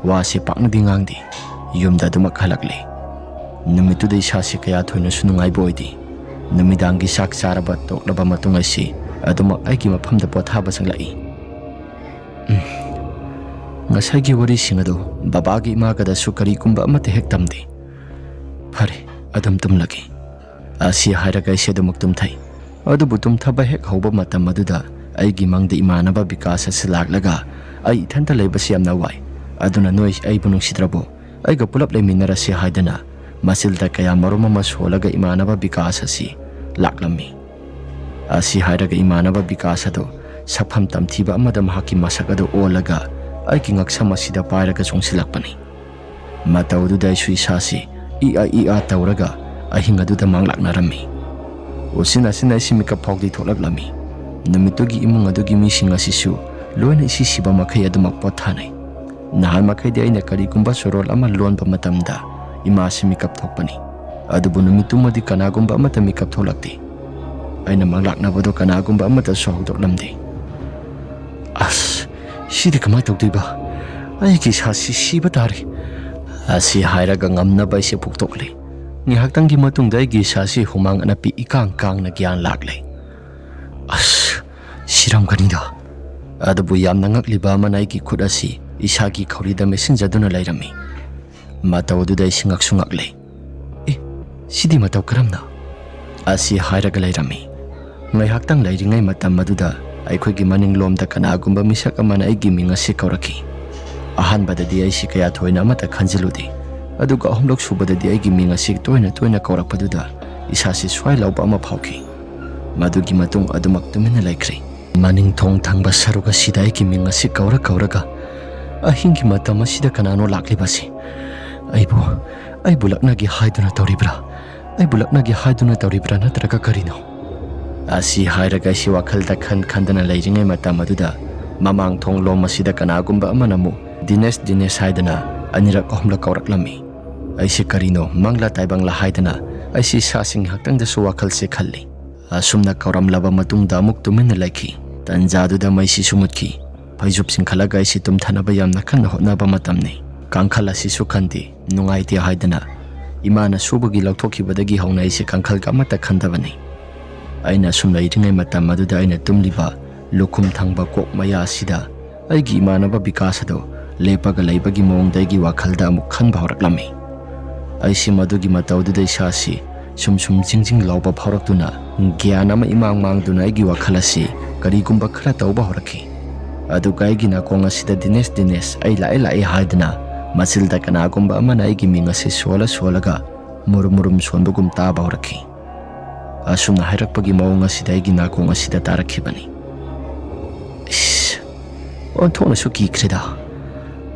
ꯋꯥꯁꯦ ꯄꯥꯛꯅꯗꯤ ꯉꯥꯡꯗꯦ꯫ ꯌꯨꯝꯗ ꯑꯗꯨꯃꯛ ꯍꯜꯂꯛꯂꯦ꯫ ꯅꯨꯃꯤꯠꯇꯨꯗ ꯏꯁꯥꯁꯤ ꯀꯌꯥ ꯊꯣꯏꯅꯁꯨ ꯅꯨꯡꯉꯥꯏꯕ ꯑꯣꯏꯗꯦ꯫ ꯅꯨꯃꯤꯗꯥꯡꯒꯤ ꯆꯥꯛ ꯆꯥꯔꯕ ꯇꯣꯛꯂꯕ ꯃꯇꯨꯡ ꯑꯩꯁꯤ ꯑꯗꯨꯃꯛ ꯑꯩꯒꯤ ꯃꯐꯝꯗ ꯄꯣꯊꯥꯕ ꯆꯪꯂꯛꯏ꯫ ꯎꯝ꯫ ꯉꯁꯥꯏꯒꯤ ꯋꯥꯔꯤꯁꯤꯡ ꯑꯗꯨ ꯕꯕꯥꯒ ꯏꯃꯥꯒꯗꯁꯨ ꯀꯔꯤꯒꯨꯝꯕ ꯑꯃꯠꯇ ꯍꯦꯛ ꯇꯝꯗꯦ꯫ ꯐꯔꯦ, ꯑꯗꯨꯝ ꯇꯨꯝꯂꯒꯦ꯫ ꯑꯁꯤ ꯍꯥꯏꯔꯒ ꯑꯩꯁꯦ ꯑꯗꯨꯃꯛ ꯇꯨꯝꯊꯩ꯫ ꯑꯗꯨꯕꯨ ꯇꯨꯝꯊꯕ ꯍꯦꯛ ꯍꯧꯕ ꯃꯇꯝ ꯑꯗꯨꯗ ꯑꯩꯒꯤ ꯃꯪꯗ ꯏꯃꯥꯟꯅꯕ ꯕꯤꯀꯥꯁ ꯑꯁꯤ ꯂꯥꯛꯂꯒ, "ꯑꯩ ꯏꯊꯟꯇ ꯂꯩꯕꯁꯤ ꯌꯥꯝꯅ ꯋꯥꯏ, ꯑꯗꯨꯅ ꯅꯣꯏ ꯑꯩꯕꯨ ꯅꯨꯡꯁꯤꯗ꯭ꯔꯕꯣ? ꯑꯩꯒ ꯄꯨꯂꯞ ꯂꯩꯃꯤꯟꯅꯔꯁꯤ" ꯍꯥꯏꯗꯅ ꯃꯆꯤꯜꯗ ꯀꯌꯥ ꯃꯔꯨꯝ ꯑꯃ ꯁꯣꯜꯂꯒ ꯏꯃꯥꯟꯅꯕ ꯕꯤꯀꯥꯁ ꯑꯁꯤ ꯂꯥꯛꯂꯝꯃꯤ꯫ ꯑꯁꯤ ꯍꯥꯏꯔꯒ ꯏꯃꯥꯟꯅꯕ ꯕꯤꯀꯥꯁ ꯑꯗꯨ ꯁꯛꯐꯝ ꯇꯝꯊꯤꯕ ꯑꯃꯗ ꯃꯍꯥꯛꯀꯤ ꯃꯁꯛ ꯑꯗꯨ ꯑꯣꯜꯂꯒ ꯑꯩꯒꯤ ꯉꯛꯁꯝ ꯑꯁꯤꯗ ꯄꯥꯏꯔꯒ ꯆꯣꯡꯁꯤꯜꯂꯛꯄꯅꯤ꯫ ꯃꯇꯧꯗꯨꯗ ꯑꯩꯁꯨ ꯏꯁꯥꯁꯤ ꯏ ꯑ ꯏ ꯑ ꯇꯧꯔꯒ ꯑꯍꯤꯡ ꯑꯗꯨꯗ ꯃꯪꯂꯥꯛꯅꯔꯝꯃꯤ꯫ ꯎꯆꯤꯟ ꯅꯥꯆꯤꯟꯅ ꯑꯩꯁꯤ ꯃꯤꯀꯞ ꯐꯥꯎꯗꯤ ꯊꯣꯛꯂꯛꯂꯝꯃꯤ꯫ ꯅꯨꯃꯤꯠꯇꯨꯒꯤ ꯏꯃꯨꯡ ꯑꯗꯨꯒꯤ ꯃꯤꯁꯤꯡ ꯑꯁꯤꯁꯨ ꯂꯣꯏꯅ ꯏꯁꯤ ꯁꯤꯕ ꯃꯈꯩ ꯑꯗꯨꯃꯛ ꯄꯣꯊꯥꯅꯩ꯫ ꯅꯍꯥꯟ ꯃꯈꯩꯗꯤ ꯑꯩꯅ ꯀꯔꯤꯒꯨꯝꯕ ꯆꯣꯔꯣꯜ ꯑꯃ ꯂꯣꯟꯕ ꯃꯇꯝꯗ ꯏꯃꯥꯁꯤ ꯃꯤꯀꯞ ꯊꯣꯛꯄꯅꯤ꯫ ꯑꯗꯨꯕꯨ ꯅꯨꯃꯤꯠꯇꯨꯃꯗꯤ ꯀꯅꯥꯒꯨꯝꯕ ꯑꯃꯠꯇ ꯃꯤꯀꯞ ꯊꯣꯛꯂꯛꯇꯦ꯫ ꯑꯩꯅ ꯃꯪꯂꯥꯛꯅꯕꯗꯣ ꯀꯅꯥꯒꯨꯝꯕ ꯑꯃꯠꯇꯁꯨ ꯍꯧꯗꯣꯛꯂꯝꯗꯦ꯫ "ꯑꯁ, ꯁꯤꯗꯤ ꯀꯃꯥꯏꯅ ꯇꯧꯗꯣꯏꯕ? ꯑꯩꯒꯤ ꯏꯁꯥꯁꯤ ꯁꯤꯕ ꯇꯥꯔꯦ!" ꯑꯁꯤ ꯍꯥꯏꯔꯒ ꯉꯝꯅꯕ ꯑꯩꯁꯦ ꯄꯨꯛꯇꯣꯛꯂꯦ꯫ ꯉꯥꯏꯍꯥꯛꯇꯪꯒꯤ ꯃꯇꯨꯡꯗ ꯑꯩꯒꯤ ꯏꯁꯥꯁꯤ ꯍꯨꯃꯥꯡ ꯑꯅꯞꯄꯤ ꯏꯀꯥꯡ ꯀꯥꯡꯅ ꯒ꯭ꯌꯥꯟ ꯂꯥꯛꯂꯦ꯫ "ꯑꯁ, ꯁꯤꯔꯝꯒꯅꯤꯗ!" ꯑꯗꯨꯕꯨ ꯌꯥꯝꯅ ꯉꯛꯂꯤꯕ ꯑꯃꯅ ꯑꯩꯒꯤ ꯈꯨꯠ ꯑꯁꯤ ꯏꯁꯥꯒꯤ ꯈꯧꯔꯤꯗ ꯃꯦꯠꯁꯤꯟꯖꯗꯨꯅ ꯂꯩꯔꯝꯃꯤ꯫ ꯃꯇꯧ ꯑꯗꯨꯗ ꯑꯩꯁꯤ ꯉꯛꯁꯨ ꯉꯛꯂꯦ꯫ "ꯑꯦ, ꯁꯤꯗꯤ ꯃꯇꯧ ꯀꯔꯝꯅ?" ꯑꯁꯤ ꯍꯥꯏꯔꯒ ꯂꯩꯔꯝꯃꯤ꯫ ꯉꯥꯏꯍꯥꯛꯇꯪ ꯂꯩꯔꯤꯉꯩ ꯃꯇꯝ ꯑꯗꯨꯗ ꯑꯩꯈꯣꯏꯒꯤ ꯃꯅꯤꯡꯂꯣꯝꯗ ꯀꯅꯥꯒꯨꯝꯕ ꯃꯤꯁꯛ ꯑꯃꯅ ꯑꯩꯒꯤ ꯃꯤꯡ ꯑꯁꯤ ꯀꯧꯔꯛꯈꯤ꯫ ꯑꯍꯥꯟꯕꯗꯗꯤ ꯑꯩꯁꯤ ꯀꯌꯥ ꯊꯣꯏꯅ ꯑꯃꯠꯇ ꯈꯟꯖꯤꯜꯂꯨꯗꯦ, ꯑꯗꯨꯒ ꯑꯍꯨꯝꯂꯛ ꯁꯨꯕꯗꯗꯤ ꯑꯩꯒꯤ ꯃꯤꯡ ꯑꯁꯤ ꯇꯣꯏꯅ ꯇꯣꯏꯅ ꯀꯧꯔꯛꯄꯗꯨꯗ ꯏꯁꯥꯁꯤ ꯁ꯭ꯋꯥꯏ ꯂꯥꯎꯕ ꯑꯃ ꯐꯥꯎꯈꯤ꯫ ꯃꯗꯨꯒꯤ ꯃꯇꯨꯡ ꯑꯗꯨꯃꯛ ꯇꯨꯃꯤꯟꯅ ꯂꯩꯈ꯭ꯔꯦ꯫ ꯃꯅꯤꯡ ꯊꯣꯡ ꯊꯪꯕ ꯁꯔꯨꯛ ꯑꯁꯤꯗ ꯑꯩꯒꯤ ꯃꯤꯡ ꯑꯁꯤ ꯀꯧꯔ ꯀꯧꯔꯒ, "ꯑꯍꯤꯡꯒꯤ ꯃꯇꯝ ꯑꯁꯤꯗ ꯀꯅꯥꯅꯣ ꯂꯥꯛꯂꯤꯕꯁꯤ? ꯑꯩꯕꯨ, ꯑꯩꯕꯨ ꯂꯛꯅꯒꯦ ꯍꯥꯏꯗꯨꯅ ꯇꯧꯔꯤꯕ꯭ꯔꯥ? ꯑꯩꯕꯨ ꯂꯛꯅꯒꯦ ꯍꯥꯏꯗꯨꯅ ꯇꯧꯔꯤꯕ꯭ꯔꯥ ꯅꯠꯇ꯭ꯔꯒ ꯀꯔꯤꯅꯣ?" ꯑꯁꯤ ꯍꯥꯏꯔꯒ ꯑꯩꯁꯤ ꯋꯥꯈꯜꯗ ꯈꯟ ꯈꯟꯗꯅ ꯂꯩꯔꯤꯉꯩ ꯃꯇꯝ ꯑꯗꯨꯗ ꯃꯃꯥꯡ ꯊꯣꯡ ꯂꯣꯝ ꯑꯁꯤꯗ ꯀꯅꯥꯒꯨꯝꯕ ꯑꯃꯅ ꯑꯃꯨꯛ "ꯗꯤꯅꯦꯁ, ꯗꯤꯅꯦꯁ" ꯍꯥꯏꯗꯅ ꯑꯅꯤꯔꯛ ꯑꯍꯨꯝꯂꯛ ꯀꯧꯔꯛꯂꯝꯃꯤ꯫ ꯑꯩꯁꯦ ꯀꯔꯤꯅꯣ ꯃꯪꯂꯥ ꯇꯥꯏꯕꯪꯂꯥ ꯍꯥꯏꯗꯅ ꯑꯩꯁꯤ ꯏꯁꯥꯁꯤ ꯉꯥꯏꯍꯥꯛꯇꯪꯗꯁꯨ ꯋꯥꯈꯜꯁꯦ ꯈꯜꯂꯤ꯫ ꯑꯁꯨꯝꯅ ꯀꯧꯔꯝꯂꯕ ꯃꯇꯨꯡꯗ ꯑꯃꯨꯛ ꯇꯨꯃꯤꯟꯅ ꯂꯩꯈꯤ꯫ ꯇꯟꯖꯥꯗꯨꯗ ꯃꯩꯁꯤꯁꯨ ꯃꯨꯠꯈꯤ꯫ ꯐꯩꯖꯨꯞ ꯆꯤꯡꯈꯠꯂꯒ ꯑꯩꯁꯤ ꯇꯨꯝꯊꯅꯕ ꯌꯥꯝꯅ ꯀꯟꯅ ꯍꯣꯠꯅꯕ ꯃꯇꯝꯅꯤ꯫ ꯀꯥꯡꯈꯜ ꯑꯁꯤꯁꯨ ꯈꯟꯗꯦ, ꯅꯨꯡꯉꯥꯏꯇꯦ ꯍꯥꯏꯗꯅ꯫ ꯏꯃꯥꯅ ꯁꯨꯕꯒꯤ ꯂꯧꯊꯣꯛꯈꯤꯕꯗꯒꯤ ꯍꯧꯅ ꯑꯩꯁꯦ ꯀꯥꯡꯈꯜꯒ ꯑꯃꯠꯇ ꯈꯟꯗꯕꯅꯤ꯫ ꯑꯩꯅ ꯑꯁꯨꯝ ꯂꯩꯔꯤꯉꯩ ꯃꯇꯝ ꯑꯗꯨꯗ ꯑꯩꯅ ꯇꯨꯝꯂꯤꯕ ꯂꯨꯈꯨꯝ ꯊꯪꯕ ꯀꯣꯛ ꯃꯌꯥ ꯑꯁꯤꯗ ꯑꯩꯒꯤ ꯏꯃꯥꯟꯅꯕ ꯕꯤꯀꯥꯁ ꯑꯗꯣ ꯂꯦꯞꯄꯒ ꯂꯩꯕꯒꯤ ꯃꯑꯣꯡꯗ ꯑꯩꯒꯤ ꯋꯥꯈꯜꯗ ꯑꯃꯨꯛ ꯈꯟꯕ ꯍꯧꯔꯛꯂꯝꯃꯤ꯫ ꯑꯩꯁꯤ ꯃꯗꯨꯒꯤ ꯃꯇꯧꯗꯨꯗ ꯏꯁꯥꯁꯤ ꯁꯨꯝ ꯁꯨꯝ ꯖꯤꯡ ꯖꯤꯡ ꯂꯥꯎꯕ ꯐꯥꯎꯔꯛꯇꯨꯅ, ꯒ꯭ꯌꯥꯟ ꯑꯃ ꯏꯃꯥꯡ ꯃꯥꯡꯗꯨꯅ ꯑꯩꯒꯤ ꯋꯥꯈꯜ ꯑꯁꯤ ꯀꯔꯤꯒꯨꯝꯕ ꯈꯔ ꯇꯧꯕ ꯍꯧꯔꯛꯈꯤ꯫ ꯑꯗꯨꯒ ꯑꯩꯒꯤ ꯅꯥꯀꯣꯡ ꯑꯁꯤꯗ "ꯗꯤꯅꯦꯁ, ꯗꯤꯅꯦꯁ, ꯑꯩ ꯂꯥꯛꯑꯦ, ꯂꯥꯛꯑꯦ" ꯍꯥꯏꯗꯨꯅ ꯃꯆꯤꯜꯗ ꯀꯅꯥꯒꯨꯝꯕ ꯑꯃꯅ ꯑꯩꯒꯤ ꯃꯤꯡ ꯑꯁꯤ ꯁꯣꯜꯂ ꯁꯣꯜꯂꯒ ꯃꯨꯔꯨꯝ ꯃꯨꯔꯨꯝ ꯁꯣꯟꯕꯒꯨꯝ ꯇꯥꯕ ꯍꯧꯔꯛꯈꯤ꯫ ꯑꯁꯨꯝꯅ ꯍꯥꯏꯔꯛꯄꯒꯤ ꯃꯑꯣꯡ ꯑꯁꯤꯗ ꯑꯩꯒꯤ ꯅꯥꯀꯣꯡ ꯑꯁꯤꯗ ꯇꯥꯔꯛꯈꯤꯕꯅꯤ꯫ ꯏꯁ, ꯑꯣꯟꯊꯣꯛꯅꯁꯨ ꯀꯤꯈ꯭ꯔꯦꯗ꯫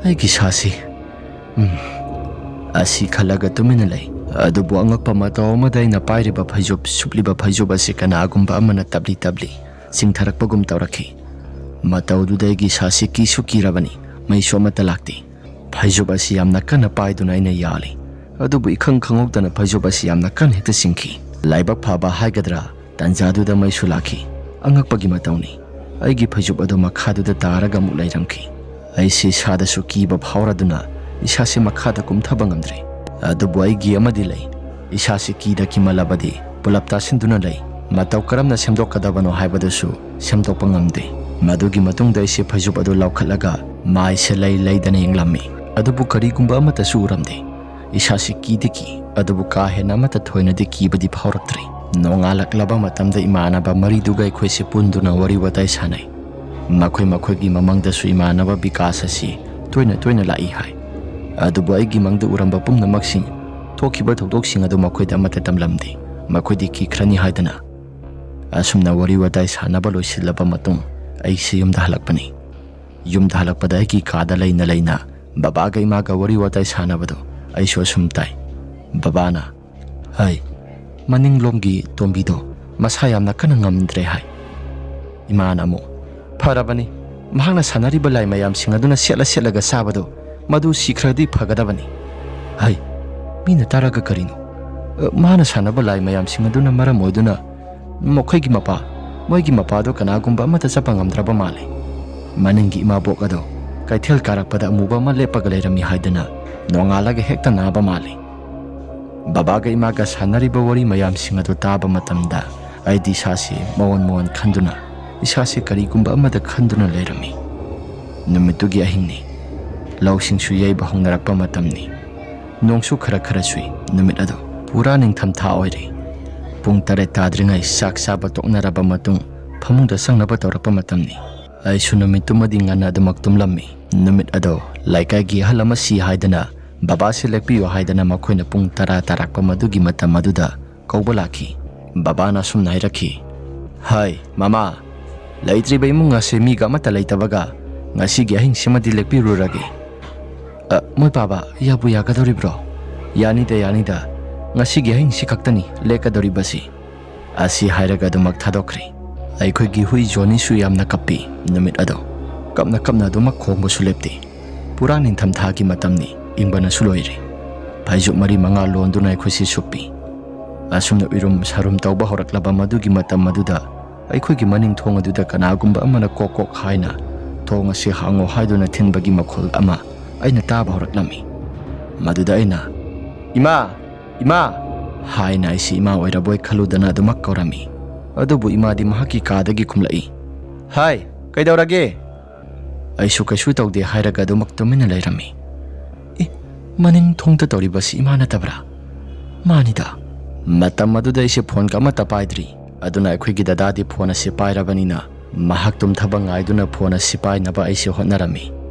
ꯑꯩꯒꯤ ꯏꯁꯥꯁꯤ, ꯎꯝ, ꯑꯁꯤ ꯈꯜꯂꯒ ꯇꯨꯃꯤꯟꯅ ꯂꯩ꯫ ꯑꯗꯨꯕꯨ ꯑꯉꯛꯄ ꯃꯇꯧ ꯑꯃꯗ ꯑꯩꯅ ꯄꯥꯏꯔꯤꯕ ꯐꯩꯖꯨꯞ, ꯁꯨꯞꯂꯤꯕ ꯐꯩꯖꯨꯞ ꯑꯁꯤ ꯀꯅꯥꯒꯨꯝꯕ ꯑꯃꯅ ꯇꯞꯂꯤ ꯇꯞꯂꯤ ꯆꯤꯡꯊꯔꯛꯄꯒꯨꯝ ꯇꯧꯔꯛꯈꯤ꯫ ꯃꯇꯧꯗꯨꯗ ꯑꯩꯒꯤ ꯏꯁꯥꯁꯤ ꯀꯤꯁꯨ ꯀꯤꯔꯕꯅꯤ꯫ ꯃꯩꯁꯨ ꯑꯃꯠꯇ ꯂꯥꯛꯇꯦ꯫ ꯐꯩꯖꯨꯞ ꯑꯁꯤ ꯌꯥꯝꯅ ꯀꯟꯅ ꯄꯥꯏꯗꯨꯅ ꯑꯩꯅ ꯌꯥꯜꯂꯤ꯫ ꯑꯗꯨꯕꯨ ꯏꯈꯪ ꯈꯪꯍꯧꯗꯅ ꯐꯩꯖꯨꯞ ꯑꯁꯤ ꯌꯥꯝꯅ ꯀꯟꯅ ꯍꯦꯛꯇ ꯆꯤꯡꯈꯤ꯫ ꯂꯥꯏꯕꯛ ꯐꯕ ꯍꯥꯏꯒꯗ꯭ꯔꯥ, ꯇꯥꯟꯖꯥꯗꯨꯗ ꯃꯩꯁꯨ ꯂꯥꯛꯈꯤ꯫ ꯑꯉꯛꯄꯒꯤ ꯃꯇꯧꯅꯤ, ꯑꯩꯒꯤ ꯐꯩꯖꯨꯞ ꯑꯗꯨ ꯃꯈꯥꯗꯨꯗ ꯇꯥꯔꯒ ꯑꯃꯨꯛ ꯂꯩꯔꯝꯈꯤ꯫ ꯑꯩꯁꯤ ꯏꯁꯥꯗꯁꯨ ꯀꯤꯕ ꯐꯥꯎꯔꯗꯨꯅ ꯏꯁꯥꯁꯦ ꯃꯈꯥꯗ ꯀꯨꯝꯊꯕ ꯉꯝꯗ꯭ꯔꯦ꯫ ꯑꯗꯨꯕꯨ ꯑꯩꯒꯤ ꯑꯃꯗꯤ ꯂꯩ꯫ ꯏꯁꯥꯁꯤ ꯀꯤꯗ ꯀꯤꯃꯜꯂꯕꯗꯤ ꯄꯨꯂꯞ ꯇꯥꯁꯤꯟꯗꯨꯅ ꯂꯩ꯫ ꯃꯇꯧ ꯀꯔꯝꯅ ꯁꯦꯝꯗꯣꯛꯀꯗꯕꯅꯣ ꯍꯥꯏꯕꯗꯨꯁꯨ ꯁꯦꯝꯗꯣꯛꯄ ꯉꯝꯗꯦ꯫ ꯃꯗꯨꯒꯤ ꯃꯇꯨꯡꯗ ꯑꯩꯁꯦ ꯐꯩꯖꯨꯞ ꯑꯗꯨ ꯂꯧꯈꯠꯂꯒ ꯃꯥꯏꯁꯦ ꯂꯩ ꯂꯩꯗꯅ ꯌꯦꯡꯂꯝꯃꯤ꯫ ꯑꯗꯨꯕꯨ ꯀꯔꯤꯒꯨꯝꯕ ꯑꯃꯠꯇꯁꯨ ꯎꯔꯝꯗꯦ꯫ ꯏꯁꯥꯁꯤ ꯀꯤꯗꯤ ꯀꯤ, ꯑꯗꯨꯕꯨ ꯀꯥ ꯍꯦꯟꯅ ꯑꯃꯠꯇ ꯊꯣꯏꯅꯗꯤ ꯀꯤꯕꯗꯤ ꯐꯥꯎꯔꯛꯇ꯭ꯔꯦ꯫ ꯅꯣꯡꯉꯥꯜꯂꯛꯂꯕ ꯃꯇꯝꯗ ꯏꯃꯥꯟꯅꯕ ꯃꯔꯤꯗꯨꯒ ꯑꯩꯈꯣꯏꯁꯦ ꯄꯨꯟꯗꯨꯅ ꯋꯥꯔꯤ ꯋꯥꯇꯥꯏ ꯁꯥꯟꯅꯩ꯫ ꯃꯈꯣꯏ ꯃꯈꯣꯏꯒꯤ ꯃꯃꯪꯗꯁꯨ ꯏꯃꯥꯟꯅꯕ ꯕꯤꯀꯥꯁ ꯑꯁꯤ ꯇꯣꯏꯅ ꯇꯣꯏꯅ ꯂꯥꯛꯏ ꯍꯥꯏ꯫ ꯑꯗꯨꯕꯨ ꯑꯩꯒꯤ ꯃꯪꯗ ꯎꯔꯝꯕ ꯄꯨꯝꯅꯃꯛꯁꯤꯡ, ꯊꯣꯛꯈꯤꯕ ꯊꯧꯗꯣꯛꯁꯤꯡ ꯑꯗꯨ ꯃꯈꯣꯏꯗ ꯑꯃꯠꯇ ꯇꯝꯂꯝꯗꯦ꯫ ꯃꯈꯣꯏꯗꯤ ꯀꯤꯈ꯭ꯔꯅꯤ ꯍꯥꯏꯗꯨꯅ꯫ ꯑꯁꯨꯝꯅ ꯋꯥꯔꯤ ꯋꯥꯇꯥꯏ ꯁꯥꯟꯅꯕ ꯂꯣꯏꯁꯤꯜꯂꯕ ꯃꯇꯨꯡ ꯑꯩꯁꯦ ꯌꯨꯝꯗ ꯍꯜꯂꯛꯄꯅꯤ꯫ ꯌꯨꯝꯗ ꯍꯜꯂꯛꯄꯗ ꯑꯩꯒꯤ ꯀꯥꯗ ꯂꯩꯅ ꯂꯩꯅ ꯕꯕꯥꯒ ꯏꯃꯥꯒ ꯋꯥꯔꯤ ꯋꯥꯇꯥꯏ ꯁꯥꯟꯅꯕꯗꯣ ꯑꯩꯁꯨ ꯑꯁꯨꯝ ꯇꯥꯏ꯫ ꯕꯕꯥꯅ, "ꯍꯩ, ꯃꯅꯤꯡꯂꯣꯝꯒꯤ ꯇꯣꯝꯕꯤꯗꯣ ꯃꯁꯥ ꯌꯥꯝꯅ ꯀꯟꯅ ꯉꯝꯗ꯭ꯔꯦ" ꯍꯥꯏ꯫ ꯏꯃꯥꯅ ꯑꯃꯨꯛ, "ꯐꯔꯕꯅꯤ, ꯃꯍꯥꯛꯅ ꯁꯥꯟꯅꯔꯤꯕ ꯂꯥꯏ ꯃꯌꯥꯝꯁꯤꯡ ꯑꯗꯨꯅ ꯁꯦꯠꯂ ꯁꯦꯠꯂꯒ ꯆꯥꯕꯗꯣ ꯃꯗꯨ ꯁꯤꯈ꯭ꯔꯗꯤ ꯐꯒꯗꯕꯅꯤ"꯫ "ꯍꯩ, ꯃꯤꯅ ꯇꯥꯔꯒ ꯀꯔꯤꯅꯣ? ꯑ, ꯃꯥꯅ ꯁꯥꯟꯅꯕ ꯂꯥꯏ ꯃꯌꯥꯝꯁꯤꯡ ꯑꯗꯨꯅ ꯃꯔꯝ ꯑꯣꯏꯗꯨꯅ ꯃꯈꯣꯏꯒꯤ ꯃꯄꯥ, ꯃꯣꯏꯒꯤ ꯃꯄꯥꯗꯣ ꯀꯅꯥꯒꯨꯝꯕ ꯑꯃꯠꯇ ꯆꯠꯄ ꯉꯝꯗ꯭ꯔꯕ ꯃꯥꯜꯂꯦ꯫ ꯃꯅꯤꯡꯒꯤ ꯏꯃꯥꯕꯣꯛ ꯑꯗꯣ ꯀꯩꯊꯦꯜ ꯀꯥꯔꯛꯄꯗ ꯑꯃꯨꯕ ꯑꯃ ꯂꯦꯞꯄꯒ ꯂꯩꯔꯝꯃꯤ ꯍꯥꯏꯗꯨꯅ ꯅꯣꯡꯉꯥꯜꯂꯒ ꯍꯦꯛꯇ ꯅꯥꯕ ꯃꯥꯜꯂꯦ"꯫ ꯕꯕꯥꯒ ꯏꯃꯥꯒ ꯁꯥꯟꯅꯔꯤꯕ ꯋꯥꯔꯤ ꯃꯌꯥꯝꯁꯤꯡ ꯑꯗꯨ ꯇꯥꯕ ꯃꯇꯝꯗ ꯑꯩꯗꯤ ꯏꯁꯥꯁꯤ ꯃꯑꯣꯟ ꯃꯑꯣꯟ ꯈꯟꯗꯨꯅ, ꯏꯁꯥꯁꯤ ꯀꯔꯤꯒꯨꯝꯕ ꯑꯃꯗ ꯈꯟꯗꯨꯅ ꯂꯩꯔꯝꯃꯤ꯫ ꯅꯨꯃꯤꯠꯇꯨꯒꯤ ꯑꯍꯤꯡꯅꯤ꯫ ꯂꯧꯁꯤꯡꯁꯨ ꯌꯩꯕ ꯍꯧꯅꯔꯛꯄ ꯃꯇꯝꯅꯤ꯫ ꯅꯣꯡꯁꯨ ꯈꯔ ꯈꯔ ꯆꯨꯏ꯫ ꯅꯨꯃꯤꯠ ꯑꯗꯨ ꯄꯨꯔꯥ ꯅꯤꯡꯊꯝꯊꯥ ꯑꯣꯏꯔꯦ꯫ ꯄꯨꯡ ꯇꯔꯦꯠ ꯇꯥꯗ꯭ꯔꯤꯉꯩ ꯆꯥꯛ ꯆꯥꯕ ꯇꯣꯛꯅꯔꯕ ꯃꯇꯨꯡ ꯐꯃꯨꯡꯗ ꯆꯪꯅꯕ ꯇꯧꯔꯛꯄ ꯃꯇꯝꯅꯤ꯫ ꯑꯩꯁꯨ ꯅꯨꯃꯤꯠꯇꯨꯃꯗꯤ ꯉꯟꯅ ꯑꯗꯨꯃꯛ ꯇꯨꯝꯂꯝꯃꯤ꯫ ꯅꯨꯃꯤꯠ ꯑꯗꯣ ꯂꯩꯀꯥꯏꯒꯤ ꯑꯍꯜ ꯑꯃ ꯁꯤ ꯍꯥꯏꯗꯅ ꯕꯕꯥꯁꯦ ꯂꯦꯛꯄꯤꯌꯨ ꯍꯥꯏꯗꯅ ꯃꯈꯣꯏꯅ ꯄꯨꯡ ꯇꯔꯥ ꯇꯥꯔꯛꯄ ꯃꯗꯨꯒꯤ ꯃꯇꯝ ꯑꯗꯨꯗ ꯀꯧꯕ ꯂꯥꯛꯈꯤ꯫ ꯕꯕꯥꯅ ꯑꯁꯨꯝꯅ ꯍꯥꯏꯔꯛꯈꯤ, "ꯍꯥꯏ, ꯃꯃꯥ, ꯂꯩꯇ꯭ꯔꯤꯕ ꯏꯃꯨꯡ ꯑꯁꯦ ꯃꯤꯒ ꯑꯃꯠꯇ ꯂꯩꯇꯕꯒ ꯉꯁꯤꯒꯤ ꯑꯍꯤꯡꯁꯤꯃꯗꯤ ꯂꯦꯛꯄꯤꯔꯨꯔꯒꯦ"꯫ "ꯑ, ꯃꯣꯏ ꯄꯥꯕ, ꯌꯥꯕꯨ ꯌꯥꯒꯗꯧꯔꯤꯕ꯭ꯔꯣ?" "ꯌꯥꯅꯤꯗ, ꯌꯥꯅꯤꯗ, ꯉꯁꯤꯒꯤ ꯑꯍꯤꯡꯁꯤ ꯈꯛꯇꯅꯤ ꯂꯦꯛꯀꯗꯧꯔꯤꯕꯁꯤ," ꯑꯁꯤ ꯍꯥꯏꯔꯒ ꯑꯗꯨꯃꯛ ꯊꯥꯗꯣꯛꯈ꯭ꯔꯦ꯫ ꯑꯩꯈꯣꯏꯒꯤ ꯍꯨꯏ ꯖꯣꯅꯤꯁꯨ ꯌꯥꯝꯅ ꯀꯞꯄꯤ ꯅꯨꯃꯤꯠ ꯑꯗꯣ꯫ ꯀꯞꯅ ꯀꯞꯅ ꯑꯗꯨꯃꯛ ꯈꯣꯡꯕꯁꯨ ꯂꯦꯞꯇꯦ꯫ ꯄꯨꯔꯥ ꯅꯤꯡꯊꯝꯊꯥꯒꯤ ꯃꯇꯝꯅꯤ, ꯏꯪꯕꯅꯁꯨ ꯂꯣꯏꯔꯦ꯫ ꯐꯩꯖꯨꯞ ꯃꯔꯤ ꯃꯉꯥ ꯂꯣꯟꯗꯨꯅ ꯑꯩꯈꯣꯏꯁꯤ ꯁꯨꯞꯄꯤ꯫ ꯑꯁꯨꯝꯅ ꯎꯏꯔꯨꯝ ꯁꯥꯔꯨꯝ ꯇꯧꯕ ꯍꯧꯔꯛꯂꯕ ꯃꯗꯨꯒꯤ ꯃꯇꯝ ꯑꯗꯨꯗ ꯑꯩꯈꯣꯏꯒꯤ ꯃꯅꯤꯡ ꯊꯣꯡ ꯑꯗꯨꯗ ꯀꯅꯥꯒꯨꯝꯕ ꯑꯃꯅ ꯀꯣꯛ ꯀꯣꯛ ꯍꯥꯏꯅ "ꯊꯣꯡ ꯑꯁꯤ ꯍꯥꯡꯉꯣ" ꯍꯥꯏꯗꯨꯅ ꯊꯤꯟꯕꯒꯤ ꯃꯈꯣꯜ ꯑꯃ ꯑꯩꯅ ꯇꯥꯕ ꯍꯧꯔꯛꯂꯝꯃꯤ꯫ ꯃꯗꯨꯗ ꯑꯩꯅ, "ꯏꯃꯥ! ꯏꯃꯥ!" ꯍꯥꯏꯅ ꯑꯩꯁꯤ ꯏꯃꯥ ꯑꯣꯏꯔꯕꯣꯏ ꯈꯜꯂꯨꯗꯅ ꯑꯗꯨꯃꯛ ꯀꯧꯔꯝꯃꯤ꯫ ꯑꯗꯨꯕꯨ ꯏꯃꯥꯗꯤ ꯃꯍꯥꯛꯀꯤ ꯀꯥꯗꯒꯤ ꯈꯨꯝꯂꯛꯏ꯫ "ꯍꯥꯏ, ꯀꯩꯗꯧꯔꯒꯦ?" ꯑꯩꯁꯨ ꯀꯩꯁꯨ ꯇꯧꯗꯦ ꯍꯥꯏꯔꯒ ꯑꯗꯨꯃꯛ ꯇꯨꯃꯤꯟꯅ ꯂꯩꯔꯝꯃꯤ꯫ "ꯑꯦ, ꯃꯅꯤꯡ ꯊꯣꯡꯗ ꯇꯧꯔꯤꯕꯁꯤ ꯏꯃꯥ ꯅꯠꯇꯕ꯭ꯔꯥ? ꯃꯥꯅꯤꯗ!" ꯃꯇꯝ ꯑꯗꯨꯗ ꯑꯩꯁꯦ ꯐꯣꯟꯒ ꯑꯃꯠꯇ ꯄꯥꯏꯗ꯭ꯔꯤ꯫ ꯑꯗꯨꯅ ꯑꯩꯈꯣꯏꯒꯤ ꯗꯗꯥꯗꯤ ꯐꯣꯟ ꯑꯁꯤ ꯄꯥꯏꯔꯕꯅꯤꯅ ꯃꯍꯥꯛ ꯇꯨꯝꯊꯕ ꯉꯥꯏꯗꯨꯅ ꯐꯣꯟ ꯑꯁꯤ ꯄꯥꯏꯅꯕ ꯑꯩꯁꯦ ꯍꯣꯠꯅꯔꯝꯃꯤ꯫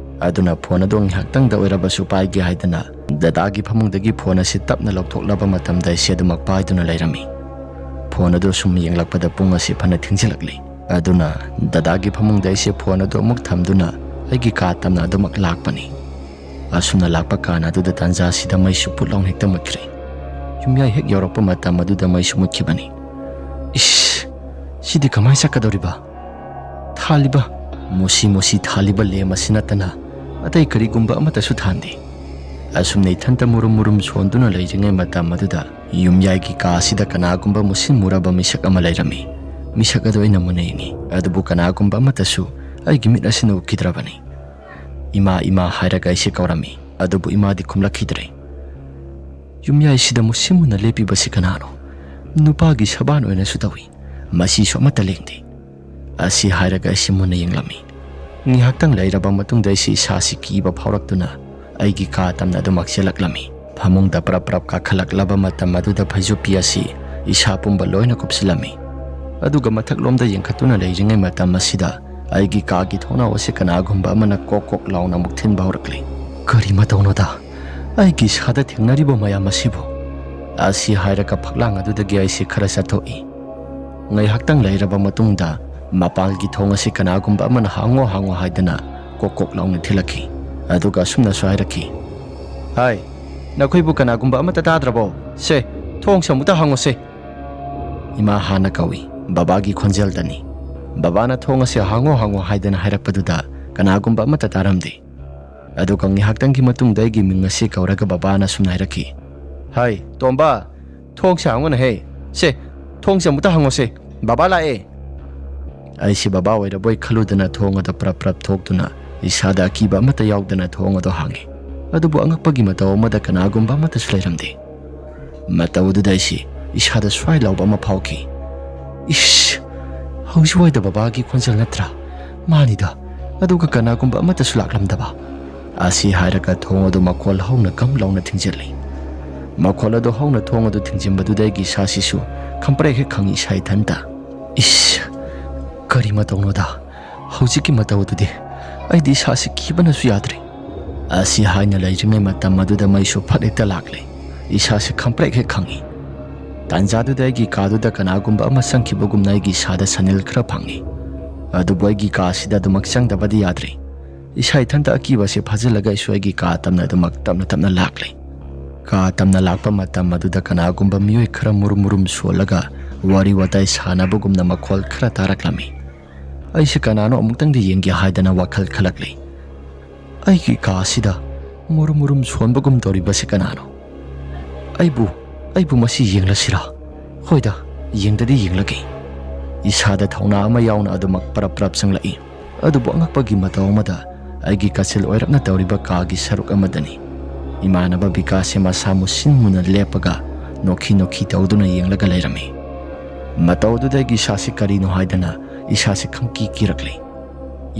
ꯑꯗꯨꯅ ꯐꯣꯟ ꯑꯗꯨ ꯉꯥꯏꯍꯥꯛꯇꯪꯗ ꯑꯣꯏꯔꯕꯁꯨ ꯄꯥꯏꯒꯦ ꯍꯥꯏꯗꯅ ꯗꯗꯥꯒꯤ ꯐꯃꯨꯡꯗꯒꯤ ꯐꯣꯟ ꯑꯁꯤ ꯇꯞꯅ ꯂꯧꯊꯣꯛꯂꯕ ꯃꯇꯝꯗ ꯑꯩꯁꯦ ꯑꯗꯨꯃꯛ ꯄꯥꯏꯗꯨꯅ ꯂꯩꯔꯝꯃꯤ꯫ ꯐꯣꯟ ꯑꯗꯨ ꯁꯨꯝ ꯌꯦꯡꯂꯛꯄꯗ ꯄꯨꯡ ꯑꯁꯤ ꯐꯅ ꯊꯦꯡꯖꯤꯜꯂꯛꯂꯤ꯫ ꯑꯗꯨꯅ ꯗꯗꯥꯒꯤ ꯐꯃꯨꯡꯗ ꯑꯩꯁꯦ ꯐꯣꯟ ꯑꯗꯨ ꯑꯃꯨꯛ ꯊꯝꯗꯨꯅ ꯑꯩꯒꯤ ꯀꯥ ꯇꯝꯅ ꯑꯗꯨꯃꯛ ꯂꯥꯛꯄꯅꯤ꯫ ꯑꯁꯨꯝꯅ ꯂꯥꯛꯄ ꯀꯥꯟ ꯑꯗꯨꯗ ꯇꯥꯟꯖꯥ ꯑꯁꯤꯗ ꯃꯩꯁꯨ ꯄꯨꯠ ꯂꯥꯎꯅ ꯍꯦꯛꯇ ꯃꯨꯠꯈ꯭ꯔꯦ꯫ ꯌꯨꯝꯌꯥꯏ ꯍꯦꯛ ꯌꯧꯔꯛꯄ ꯃꯇꯝ ꯑꯗꯨꯗ ꯃꯩꯁꯨ ꯃꯨꯠꯈꯤꯕꯅꯤ꯫ "ꯏꯁ! ꯁꯤꯗꯤ ꯀꯃꯥꯏ ꯆꯠꯀꯗꯧꯔꯤꯕ? ꯊꯥꯜꯂꯤꯕ, ꯃꯨꯁꯤ ꯃꯨꯁꯤ ꯊꯥꯜꯂꯤꯕ ꯂꯦꯝ ꯑꯁꯤ ꯅꯠꯇꯅ ꯑꯇꯩ ꯀꯔꯤꯒꯨꯝꯕ ꯑꯃꯠꯇꯁꯨ ꯊꯥꯟꯗꯦ꯫" ꯑꯁꯨꯝꯅ ꯏꯊꯟꯇ ꯃꯨꯔꯨꯝ ꯃꯨꯔꯨꯝ ꯁꯣꯟꯗꯨꯅ ꯂꯩꯔꯤꯉꯩ ꯃꯇꯝ ꯑꯗꯨꯗ ꯌꯨꯝꯌꯥꯏꯒꯤ ꯀꯥ ꯑꯁꯤꯗ ꯀꯅꯥꯒꯨꯝꯕ ꯃꯨꯁꯤꯟ ꯃꯨꯔꯕ ꯃꯤꯁꯛ ꯑꯃ ꯂꯩꯔꯝꯃꯤ꯫ ꯃꯤꯁꯛ ꯑꯗꯨ ꯑꯩꯅ ꯃꯨꯟꯅ ꯌꯦꯡꯉꯤ, ꯑꯗꯨꯕꯨ ꯀꯅꯥꯒꯨꯝꯕ ꯑꯃꯠꯇꯁꯨ ꯑꯩꯒꯤ ꯃꯤꯠ ꯑꯁꯤꯅ ꯎꯈꯤꯗ꯭ꯔꯕꯅꯤ꯫ "ꯏꯃꯥ, ꯏꯃꯥ" ꯍꯥꯏꯔꯒ ꯑꯩꯁꯦ ꯀꯧꯔꯝꯃꯤ, ꯑꯗꯨꯕꯨ ꯏꯃꯥꯗꯤ ꯈꯨꯝꯂꯛꯈꯤꯗ꯭ꯔꯦ꯫ "ꯌꯨꯝꯌꯥꯏꯁꯤꯗ ꯃꯨꯁꯤꯟ ꯃꯨꯟꯅ ꯂꯦꯞꯄꯤꯕꯁꯤ ꯀꯅꯥꯅꯣ? ꯅꯨꯄꯥꯒꯤ ꯁꯕꯥꯟ ꯑꯣꯏꯅꯁꯨ ꯇꯧꯏ꯫ ꯃꯁꯤꯁꯨ ꯑꯃꯠꯇ ꯂꯦꯡꯗꯦ꯫" ꯑꯁꯤ ꯍꯥꯏꯔꯒ ꯑꯩꯁꯤ ꯃꯨꯟꯅ ꯌꯦꯡꯂꯝꯃꯤ꯫ ꯉꯥꯏꯍꯥꯛꯇꯪ ꯂꯩꯔꯕ ꯃꯇꯨꯡꯗ ꯑꯩꯁꯤ ꯏꯁꯥꯁꯤ ꯀꯤꯕ ꯐꯥꯎꯔꯛꯇꯨꯅ ꯑꯩꯒꯤ ꯀꯥ ꯇꯝꯅ ꯑꯗꯨꯃꯛ ꯆꯦꯜꯂꯛꯂꯝꯃꯤ꯫ ꯐꯃꯨꯡꯗ ꯄ꯭ꯔꯞ ꯄ꯭ꯔꯞ ꯀꯥꯈꯠꯂꯛꯂꯕ ꯃꯇꯝ ꯑꯗꯨꯗ ꯐꯩꯖꯨꯞꯄꯤ ꯑꯁꯤ ꯏꯁꯥ ꯄꯨꯝꯕ ꯂꯣꯏꯅ ꯀꯨꯞꯁꯤꯜꯂꯝꯃꯤ꯫ ꯑꯗꯨꯒ ꯃꯊꯛꯂꯣꯝꯗ ꯌꯦꯡꯈꯠꯇꯨꯅ ꯂꯩꯔꯤꯉꯩ ꯃꯇꯝ ꯑꯁꯤꯗ ꯑꯩꯒꯤ ꯀꯥꯒꯤ ꯊꯣꯡꯅꯥꯎ ꯑꯁꯤ ꯀꯅꯥꯒꯨꯝꯕ ꯑꯃꯅ ꯀꯣꯛ ꯀꯣꯛ ꯂꯥꯎꯅ ꯑꯃꯨꯛ ꯊꯤꯟꯕ ꯍꯧꯔꯛꯂꯤ꯫ "ꯀꯔꯤ ꯃꯇꯧꯅꯣꯗ? ꯑꯩꯒꯤ ꯏꯁꯥꯗ ꯊꯦꯡꯅꯔꯤꯕ ꯃꯌꯥꯝ ꯑꯁꯤꯕꯨ?" ꯑꯁꯤ ꯍꯥꯏꯔꯒ ꯐꯛꯂꯥꯡ ꯑꯗꯨꯗꯒꯤ ꯑꯩꯁꯤ ꯈꯔ ꯆꯠꯊꯣꯛꯏ꯫ ꯉꯥꯏꯍꯥꯛꯇꯪ ꯂꯩꯔꯕ ꯃꯇꯨꯡꯗ ꯃꯄꯥꯟꯒꯤ ꯊꯣꯡ ꯑꯁꯤ ꯀꯅꯥꯒꯨꯝꯕ ꯑꯃꯅ "ꯍꯥꯡꯉꯣ, ꯍꯥꯡꯉꯣ" ꯍꯥꯏꯗꯅ ꯀꯣꯛ ꯀꯣꯛ ꯂꯥꯎꯅ ꯊꯤꯜꯂꯛꯈꯤ꯫ ꯑꯗꯨꯒ ꯑꯁꯨꯝꯅꯁꯨ ꯍꯥꯏꯔꯛꯈꯤ, "ꯍꯥꯏ, ꯅꯈꯣꯏꯕꯨ ꯀꯅꯥꯒꯨꯝꯕ ꯑꯃꯠꯇ ꯇꯥꯗ꯭ꯔꯕꯣ? ꯁꯦ, ꯊꯣꯡꯁꯦ ꯑꯃꯨꯛꯇ ꯍꯥꯡꯉꯣꯁꯦ꯫ ꯏꯃꯥ ꯍꯥꯟꯅ ꯀꯧꯏ꯫ ꯕꯕꯥꯒꯤ ꯈꯣꯟꯖꯦꯜꯗꯅꯤ꯫ ꯕꯕꯥꯅ ꯊꯣꯡ ꯑꯁꯦ ꯍꯥꯡꯉꯣ, ꯍꯥꯡꯉꯣ ꯍꯥꯏꯗꯅ ꯍꯥꯏꯔꯛꯄꯗꯨꯗ ꯀꯅꯥꯒꯨꯝꯕ ꯑꯃꯠꯇ ꯇꯥꯔꯝꯗꯦ꯫ ꯑꯗꯨꯒ ꯉꯥꯏꯍꯥꯛꯇꯪꯒꯤ ꯃꯇꯨꯡꯗ ꯑꯩꯒꯤ ꯃꯤꯡ ꯑꯁꯤ ꯀꯧꯔꯒ ꯕꯕꯥꯅ ꯁꯨꯝꯅ ꯍꯥꯏꯔꯛꯈꯤ, "ꯍꯥꯏ, ꯇꯣꯝꯕ, ꯊꯣꯡꯁꯦ ꯍꯥꯡꯉꯨꯅꯦꯍꯦ꯫ ꯁꯦ, ꯊꯣꯡꯁꯦ ꯑꯃꯨꯛꯇ ꯍꯥꯡꯉꯣꯁꯦ꯫ ꯕꯕꯥ ꯂꯥꯛꯑꯦ!" ꯑꯩꯁꯤ ꯕꯕꯥ ꯑꯣꯏꯔꯕꯣꯏ ꯈꯜꯂꯨꯗꯅ ꯊꯣꯡ ꯑꯗꯨ ꯄ꯭ꯔꯞ ꯄ꯭ꯔꯞ ꯊꯣꯛꯇꯨꯅ ꯏꯁꯥꯗ ꯑꯀꯤꯕ ꯑꯃꯠꯇ ꯌꯥꯎꯗꯅ ꯊꯣꯡ ꯑꯗꯨ ꯍꯥꯡꯉꯤ꯫ ꯑꯗꯨꯕꯨ ꯑꯉꯛꯄꯒꯤ ꯃꯇꯧ ꯑꯃꯗ ꯀꯅꯥꯒꯨꯝꯕ ꯑꯃꯠꯇꯁꯨ ꯂꯩꯔꯝꯗꯦ꯫ ꯃꯇꯧ ꯑꯗꯨꯗ ꯑꯩꯁꯤ ꯏꯁꯥꯗ ꯁ꯭ꯋꯥꯏ ꯂꯥꯎꯕ ꯑꯃ ꯐꯥꯎꯈꯤ꯫ "ꯏꯁ! ꯍꯧꯖꯤꯛꯋꯥꯏꯗ ꯕꯕꯥꯒꯤ ꯈꯣꯟꯖꯦꯜ ꯅꯠꯇ꯭ꯔꯥ? ꯃꯥꯅꯤꯗ, ꯑꯗꯨꯒ ꯀꯅꯥꯒꯨꯝꯕ ꯑꯃꯠꯇꯁꯨ ꯂꯥꯛꯂꯝꯗꯕ!" ꯑꯁꯤ ꯍꯥꯏꯔꯒ ꯊꯣꯡ ꯑꯗꯨ ꯃꯈꯣꯜ ꯍꯧꯅ ꯒꯝ ꯂꯥꯎꯅ ꯊꯤꯡꯖꯤꯜꯂꯤ꯫ ꯃꯈꯣꯜ ꯑꯗꯨ ꯍꯧꯅ ꯊꯣꯡ ꯑꯗꯨ ꯊꯤꯡꯖꯤꯟꯕꯗꯨꯗ ꯑꯩꯒꯤ ꯏꯁꯥꯁꯤꯁꯨ ꯈꯪꯄ꯭ꯔꯦꯛ ꯍꯦꯛ ꯈꯪꯉꯤ ꯏꯁꯥ ꯏꯊꯟꯇ꯫ "ꯏꯁ! ꯀꯔꯤ ꯃꯇꯧꯅꯣꯗ? ꯍꯧꯖꯤꯛꯀꯤ ꯃꯇꯧ ꯑꯗꯨꯗꯤ ꯑꯩꯗꯤ ꯏꯁꯥꯁꯤ ꯀꯤꯕꯅꯁꯨ ꯌꯥꯗ꯭ꯔꯦ!" ꯑꯁꯤ ꯍꯥꯏꯅ ꯂꯩꯔꯤꯉꯩ ꯃꯇꯝ ꯑꯗꯨꯗ ꯃꯩꯁꯨ ꯐꯠ ꯍꯦꯛꯇ ꯂꯥꯛꯂꯦ꯫ ꯏꯁꯥꯁꯤ ꯈꯪꯄ꯭ꯔꯦꯛ ꯍꯦꯛ ꯈꯪꯉꯤ꯫ ꯇꯥꯟꯖꯥꯗꯨꯗ ꯑꯩꯒꯤ ꯀꯥꯗꯨꯗ ꯀꯅꯥꯒꯨꯝꯕ ꯑꯃ ꯆꯪꯈꯤꯕꯒꯨꯝꯅ ꯑꯩꯒꯤ ꯏꯁꯥꯗ ꯁꯅꯤꯜ ꯈꯔ ꯐꯪꯉꯤ꯫ ꯑꯗꯨꯕꯨ ꯑꯩꯒꯤ ꯀꯥ ꯑꯁꯤꯗ ꯑꯗꯨꯃꯛ ꯆꯪꯗꯕꯗꯤ ꯌꯥꯗ꯭ꯔꯦ꯫ ꯏꯁꯥ ꯏꯊꯟꯇ ꯑꯀꯤꯕꯁꯤ ꯐꯥꯖꯤꯜꯂꯒ ꯑꯩꯁꯨ ꯑꯩꯒꯤ ꯀꯥ ꯇꯝꯅ ꯑꯗꯨꯃꯛ ꯇꯞꯅ ꯇꯞꯅ ꯂꯥꯛꯂꯦ꯫ ꯀꯥ ꯇꯝꯅ ꯂꯥꯛꯄ ꯃꯇꯝ ꯑꯗꯨꯗ ꯀꯅꯥꯒꯨꯝꯕ ꯃꯤꯑꯣꯏ ꯈꯔ ꯃꯨꯔꯨꯝ ꯃꯨꯔꯨꯝ ꯁꯣꯜꯂꯒ ꯋꯥꯔꯤ ꯋꯥꯇꯥꯏ ꯁꯥꯟꯅꯕꯒꯨꯝꯅ ꯃꯈꯣꯜ ꯈꯔ ꯇꯥꯔꯛꯂꯝꯃꯤ꯫ ꯑꯩꯁꯦ ꯀꯅꯥꯅꯣ ꯑꯃꯨꯛꯇꯪꯗꯤ ꯌꯦꯡꯒꯦ ꯍꯥꯏꯗꯅ ꯋꯥꯈꯜ ꯈꯜꯂꯛꯂꯤ꯫ ꯑꯩꯒꯤ ꯀꯥ ꯑꯁꯤꯗ ꯃꯨꯔꯨꯝ ꯃꯨꯔꯨꯝ ꯁꯣꯟꯕꯒꯨꯝ ꯇꯧꯔꯤꯕꯁꯤ ꯀꯅꯥꯅꯣ? ꯑꯩꯕꯨ, ꯑꯩꯕꯨ ꯃꯁꯤ ꯌꯦꯡꯂꯁꯤꯔꯥ? ꯍꯣꯏꯗ, ꯌꯦꯡꯗꯗꯤ ꯌꯦꯡꯂꯒꯦ꯫ ꯏꯁꯥꯗ ꯊꯧꯅꯥ ꯑꯃ ꯌꯥꯎꯅ ꯑꯗꯨꯃꯛ ꯄꯔꯞ ꯄꯔꯞ ꯆꯪꯂꯛꯏ꯫ ꯑꯗꯨꯕꯨ ꯑꯉꯛꯄꯒꯤ ꯃꯇꯧ ꯑꯃꯗ ꯑꯩꯒꯤ ꯀꯥꯆꯤꯜ ꯑꯣꯏꯔꯞꯅ ꯇꯧꯔꯤꯕ ꯀꯥꯒꯤ ꯁꯔꯨꯛ ꯑꯃꯗꯅꯤ꯫ ꯏꯃꯥꯟꯅꯕ ꯕꯤꯀꯥꯁꯁꯦ ꯃꯁꯥ ꯃꯨꯁꯤꯟ ꯃꯨꯅ ꯂꯦꯞꯄꯒ ꯅꯣꯛꯈꯤ ꯅꯣꯛꯈꯤ ꯇꯧꯗꯨꯅ ꯌꯦꯡꯂꯒ ꯂꯩꯔꯝꯃꯤ꯫ ꯃꯇꯧ ꯑꯗꯨꯗ ꯑꯩꯒꯤ ꯏꯁꯥꯁꯤ ꯀꯔꯤꯅꯣ ꯍꯥꯏꯗꯅ ꯏꯁꯥꯁꯤ ꯈꯪꯀꯤ ꯀꯤꯔꯛꯂꯤ꯫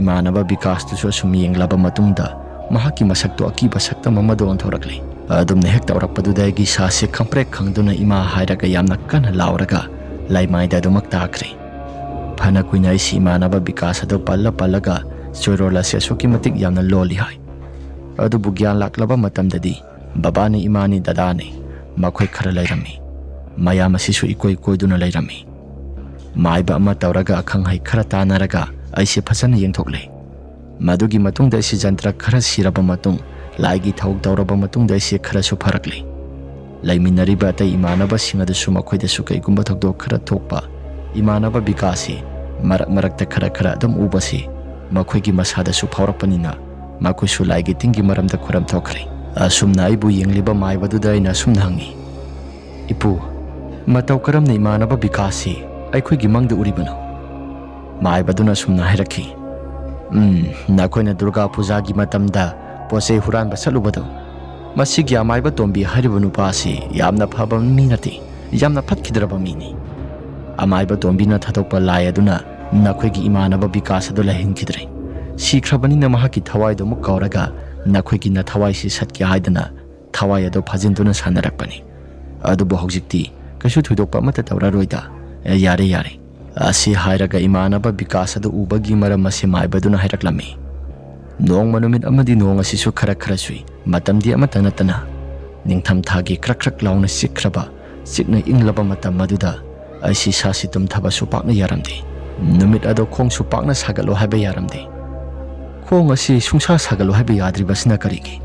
ꯏꯃꯥꯟꯅꯕ ꯕꯤꯀꯥꯁꯇꯨꯁꯨ ꯑꯁꯨꯝ ꯌꯦꯡꯂꯕ ꯃꯇꯨꯡꯗ ꯃꯍꯥꯛꯀꯤ ꯃꯁꯛꯇꯣ ꯑꯀꯤꯕ ꯁꯛꯇꯝ ꯑꯃꯗ ꯑꯣꯟꯊꯣꯔꯛꯂꯤ꯫ ꯑꯗꯨꯝꯅ ꯍꯦꯛ ꯇꯧꯔꯛꯄꯗꯨꯗ ꯑꯩꯒꯤ ꯏꯁꯥꯁꯤ ꯈꯪꯄ꯭ꯔꯦꯛ ꯈꯪꯗꯨꯅ ꯏꯃꯥ ꯍꯥꯏꯔꯒ ꯌꯥꯝꯅ ꯀꯟꯅ ꯂꯥꯎꯔꯒ ꯂꯩꯃꯥꯏꯗ ꯑꯗꯨꯃꯛ ꯇꯥꯈ꯭ꯔꯦ꯫ ꯐꯅ ꯀꯨꯏꯅ ꯑꯩꯁꯤ ꯏꯃꯥꯟꯅꯕ ꯕꯤꯀꯥꯁ ꯑꯗꯨ ꯄꯜꯂ ꯄꯜꯂꯒ ꯆꯣꯏꯔꯣꯜ ꯑꯁꯤ ꯑꯁꯨꯛꯀꯤ ꯃꯇꯤꯛ ꯌꯥꯝꯅ ꯂꯣꯜꯂꯤ ꯍꯥꯏ꯫ ꯑꯗꯨꯕꯨ ꯒ꯭ꯌꯥꯟ ꯂꯥꯛꯂꯕ ꯃꯇꯝꯗꯗꯤ ꯕꯕꯥꯅꯤ, ꯏꯃꯥꯅꯤ, ꯗꯗꯥꯅꯤ, ꯃꯈꯣꯏ ꯈꯔ ꯂꯩꯔꯝꯃꯤ꯫ ꯃꯌꯥꯝ ꯑꯁꯤꯁꯨ ꯏꯀꯣꯏ ꯀꯣꯏꯗꯨꯅ ꯂꯩꯔꯝꯃꯤ꯫ ꯃꯥꯏꯕ ꯑꯃ ꯇꯧꯔꯒ ꯑꯈꯪ ꯑꯍꯩ ꯈꯔ ꯇꯥꯟꯅꯔꯒ ꯑꯩꯁꯦ ꯐꯖꯅ ꯌꯦꯡꯊꯣꯛꯂꯦ꯫ ꯃꯗꯨꯒꯤ ꯃꯇꯨꯡꯗ ꯑꯩꯁꯦ ꯖꯟꯇ꯭ꯔ ꯈꯔ ꯁꯤꯔꯕ ꯃꯇꯨꯡ ꯂꯥꯏꯒꯤ ꯊꯧ ꯇꯧꯔꯕ ꯃꯇꯨꯡꯗ ꯑꯩꯁꯦ ꯈꯔꯁꯨ ꯐꯔꯛꯂꯦ꯫ ꯂꯩꯃꯤꯟꯅꯔꯤꯕ ꯑꯇꯩ ꯏꯃꯥꯟꯅꯕꯁꯤꯡ ꯑꯗꯨꯁꯨ ꯃꯈꯣꯏꯗꯁꯨ ꯀꯩꯒꯨꯝꯕ ꯊꯧꯗꯣꯛ ꯈꯔ ꯊꯣꯛꯄ, ꯏꯃꯥꯟꯅꯕ ꯕꯤꯀꯥꯁꯁꯤ ꯃꯔꯛ ꯃꯔꯛꯇ ꯈꯔ ꯈꯔ ꯑꯗꯨꯝ ꯎꯕꯁꯤ ꯃꯈꯣꯏꯒꯤ ꯃꯁꯥꯗꯁꯨ ꯐꯥꯎꯔꯛꯄꯅꯤꯅ ꯃꯈꯣꯏꯁꯨ ꯂꯥꯏꯒꯤ ꯇꯤꯟꯒꯤ ꯃꯔꯝꯗ ꯈꯨꯔꯝ ꯊꯣꯛꯈ꯭ꯔꯦ꯫ ꯑꯁꯨꯝꯅ ꯑꯩꯕꯨ ꯌꯦꯡꯂꯤꯕ ꯃꯥꯏꯕꯗꯨꯗ ꯑꯩꯅ ꯑꯁꯨꯝꯅ ꯍꯪꯉꯤ, "ꯏꯄꯨ, ꯃꯇꯧ ꯀꯔꯝꯅ ꯏꯃꯥꯟꯅꯕ ꯕꯤꯀꯥꯁꯁꯤ ꯑꯩꯈꯣꯏꯒꯤ ꯃꯪꯗ ꯎꯔꯤꯕꯅꯣ?" ꯃꯥꯏꯕꯗꯨꯅ ꯑꯁꯨꯝꯅ ꯍꯥꯏꯔꯛꯈꯤ, "ꯎꯝ, ꯅꯈꯣꯏꯅ ꯗꯨꯔꯒꯥ ꯄꯨꯖꯥꯒꯤ ꯃꯇꯝꯗ ꯄꯣꯠ ꯆꯩ ꯍꯨꯔꯥꯟꯕ ꯆꯠꯂꯨꯕꯗꯣ, ꯃꯁꯤꯒꯤ ꯑꯃꯥꯏꯕ ꯇꯣꯝꯕꯤ ꯍꯥꯏꯔꯤꯕ ꯅꯨꯄꯥ ꯑꯁꯤ ꯌꯥꯝꯅ ꯐꯕ ꯃꯤ ꯅꯠꯇꯦ, ꯌꯥꯝꯅ ꯐꯠꯈꯤꯗ꯭ꯔꯕ ꯃꯤꯅꯤ꯫ ꯑꯃꯥꯏꯕ ꯇꯣꯝꯕꯤꯅ ꯊꯥꯗꯣꯛꯄ ꯂꯥꯏ ꯑꯗꯨꯅ ꯅꯈꯣꯏꯒꯤ ꯏꯃꯥꯟꯅꯕ ꯕꯤꯀꯥꯁ ꯑꯗꯨ ꯂꯩꯍꯟꯈꯤꯗ꯭ꯔꯦ꯫ ꯁꯤꯈ꯭ꯔꯕꯅꯤꯅ ꯃꯍꯥꯛꯀꯤ ꯊꯋꯥꯏꯗꯨ ꯑꯃꯨꯛ ꯀꯧꯔꯒ ꯅꯈꯣꯏꯒꯤ ꯅꯊꯋꯥꯏꯁꯤ ꯁꯠꯀꯦ ꯍꯥꯏꯗꯅ ꯊꯋꯥꯏ ꯑꯗꯨ ꯐꯥꯖꯤꯟꯗꯨꯅ ꯁꯥꯟꯅꯔꯛꯄꯅꯤ꯫ ꯑꯗꯨꯕꯨ ꯍꯧꯖꯤꯛꯇꯤ ꯀꯩꯁꯨ ꯊꯣꯏꯗꯣꯛꯄ ꯑꯃꯠꯇ ꯇꯧꯔꯔꯣꯏꯗ꯫ ꯑꯦ, ꯌꯥꯔꯦ, ꯌꯥꯔꯦ꯫" ꯑꯁꯤ ꯍꯥꯏꯔꯒ ꯏꯃꯥꯟꯅꯕ ꯕꯤꯀꯥꯁ ꯑꯗꯨ ꯎꯕꯒꯤ ꯃꯔꯝ ꯑꯁꯤ ꯃꯥꯏꯕꯗꯨꯅ ꯍꯥꯏꯔꯛꯂꯝꯃꯤ꯫ ꯅꯣꯡꯃ ꯅꯨꯃꯤꯠ ꯑꯃꯗꯤ ꯅꯣꯡ ꯑꯁꯤꯁꯨ ꯈꯔ ꯈꯔ ꯆꯨꯏ꯫ ꯃꯇꯝꯗꯤ ꯑꯃꯠꯇ ꯅꯠꯇꯅ ꯅꯤꯡꯊꯝꯊꯥꯒꯤ ꯈ꯭ꯔꯛ ꯈ꯭ꯔꯛ ꯂꯥꯎꯅ ꯆꯤꯛꯈ꯭ꯔꯕ, ꯆꯤꯛꯅ ꯏꯪꯂꯕ ꯃꯇꯝ ꯑꯗꯨꯗ ꯑꯩꯁꯤ ꯏꯁꯥꯁꯤ ꯇꯨꯝꯊꯕꯁꯨ ꯄꯥꯛꯅ ꯌꯥꯔꯝꯗꯦ꯫ ꯅꯨꯃꯤꯠ ꯑꯗꯣ ꯈꯣꯡꯁꯨ ꯄꯥꯛꯅ ꯁꯥꯒꯠꯂꯣ ꯍꯥꯏꯕ ꯌꯥꯔꯝꯗꯦ꯫ ꯈꯣꯡ ꯑꯁꯤ ꯁꯨꯡꯁꯥ ꯁꯥꯒꯠꯂꯣ ꯍꯥꯏꯕ ꯌꯥꯗ꯭ꯔꯤꯕꯁꯤꯅ ꯀꯔꯤꯒꯤ?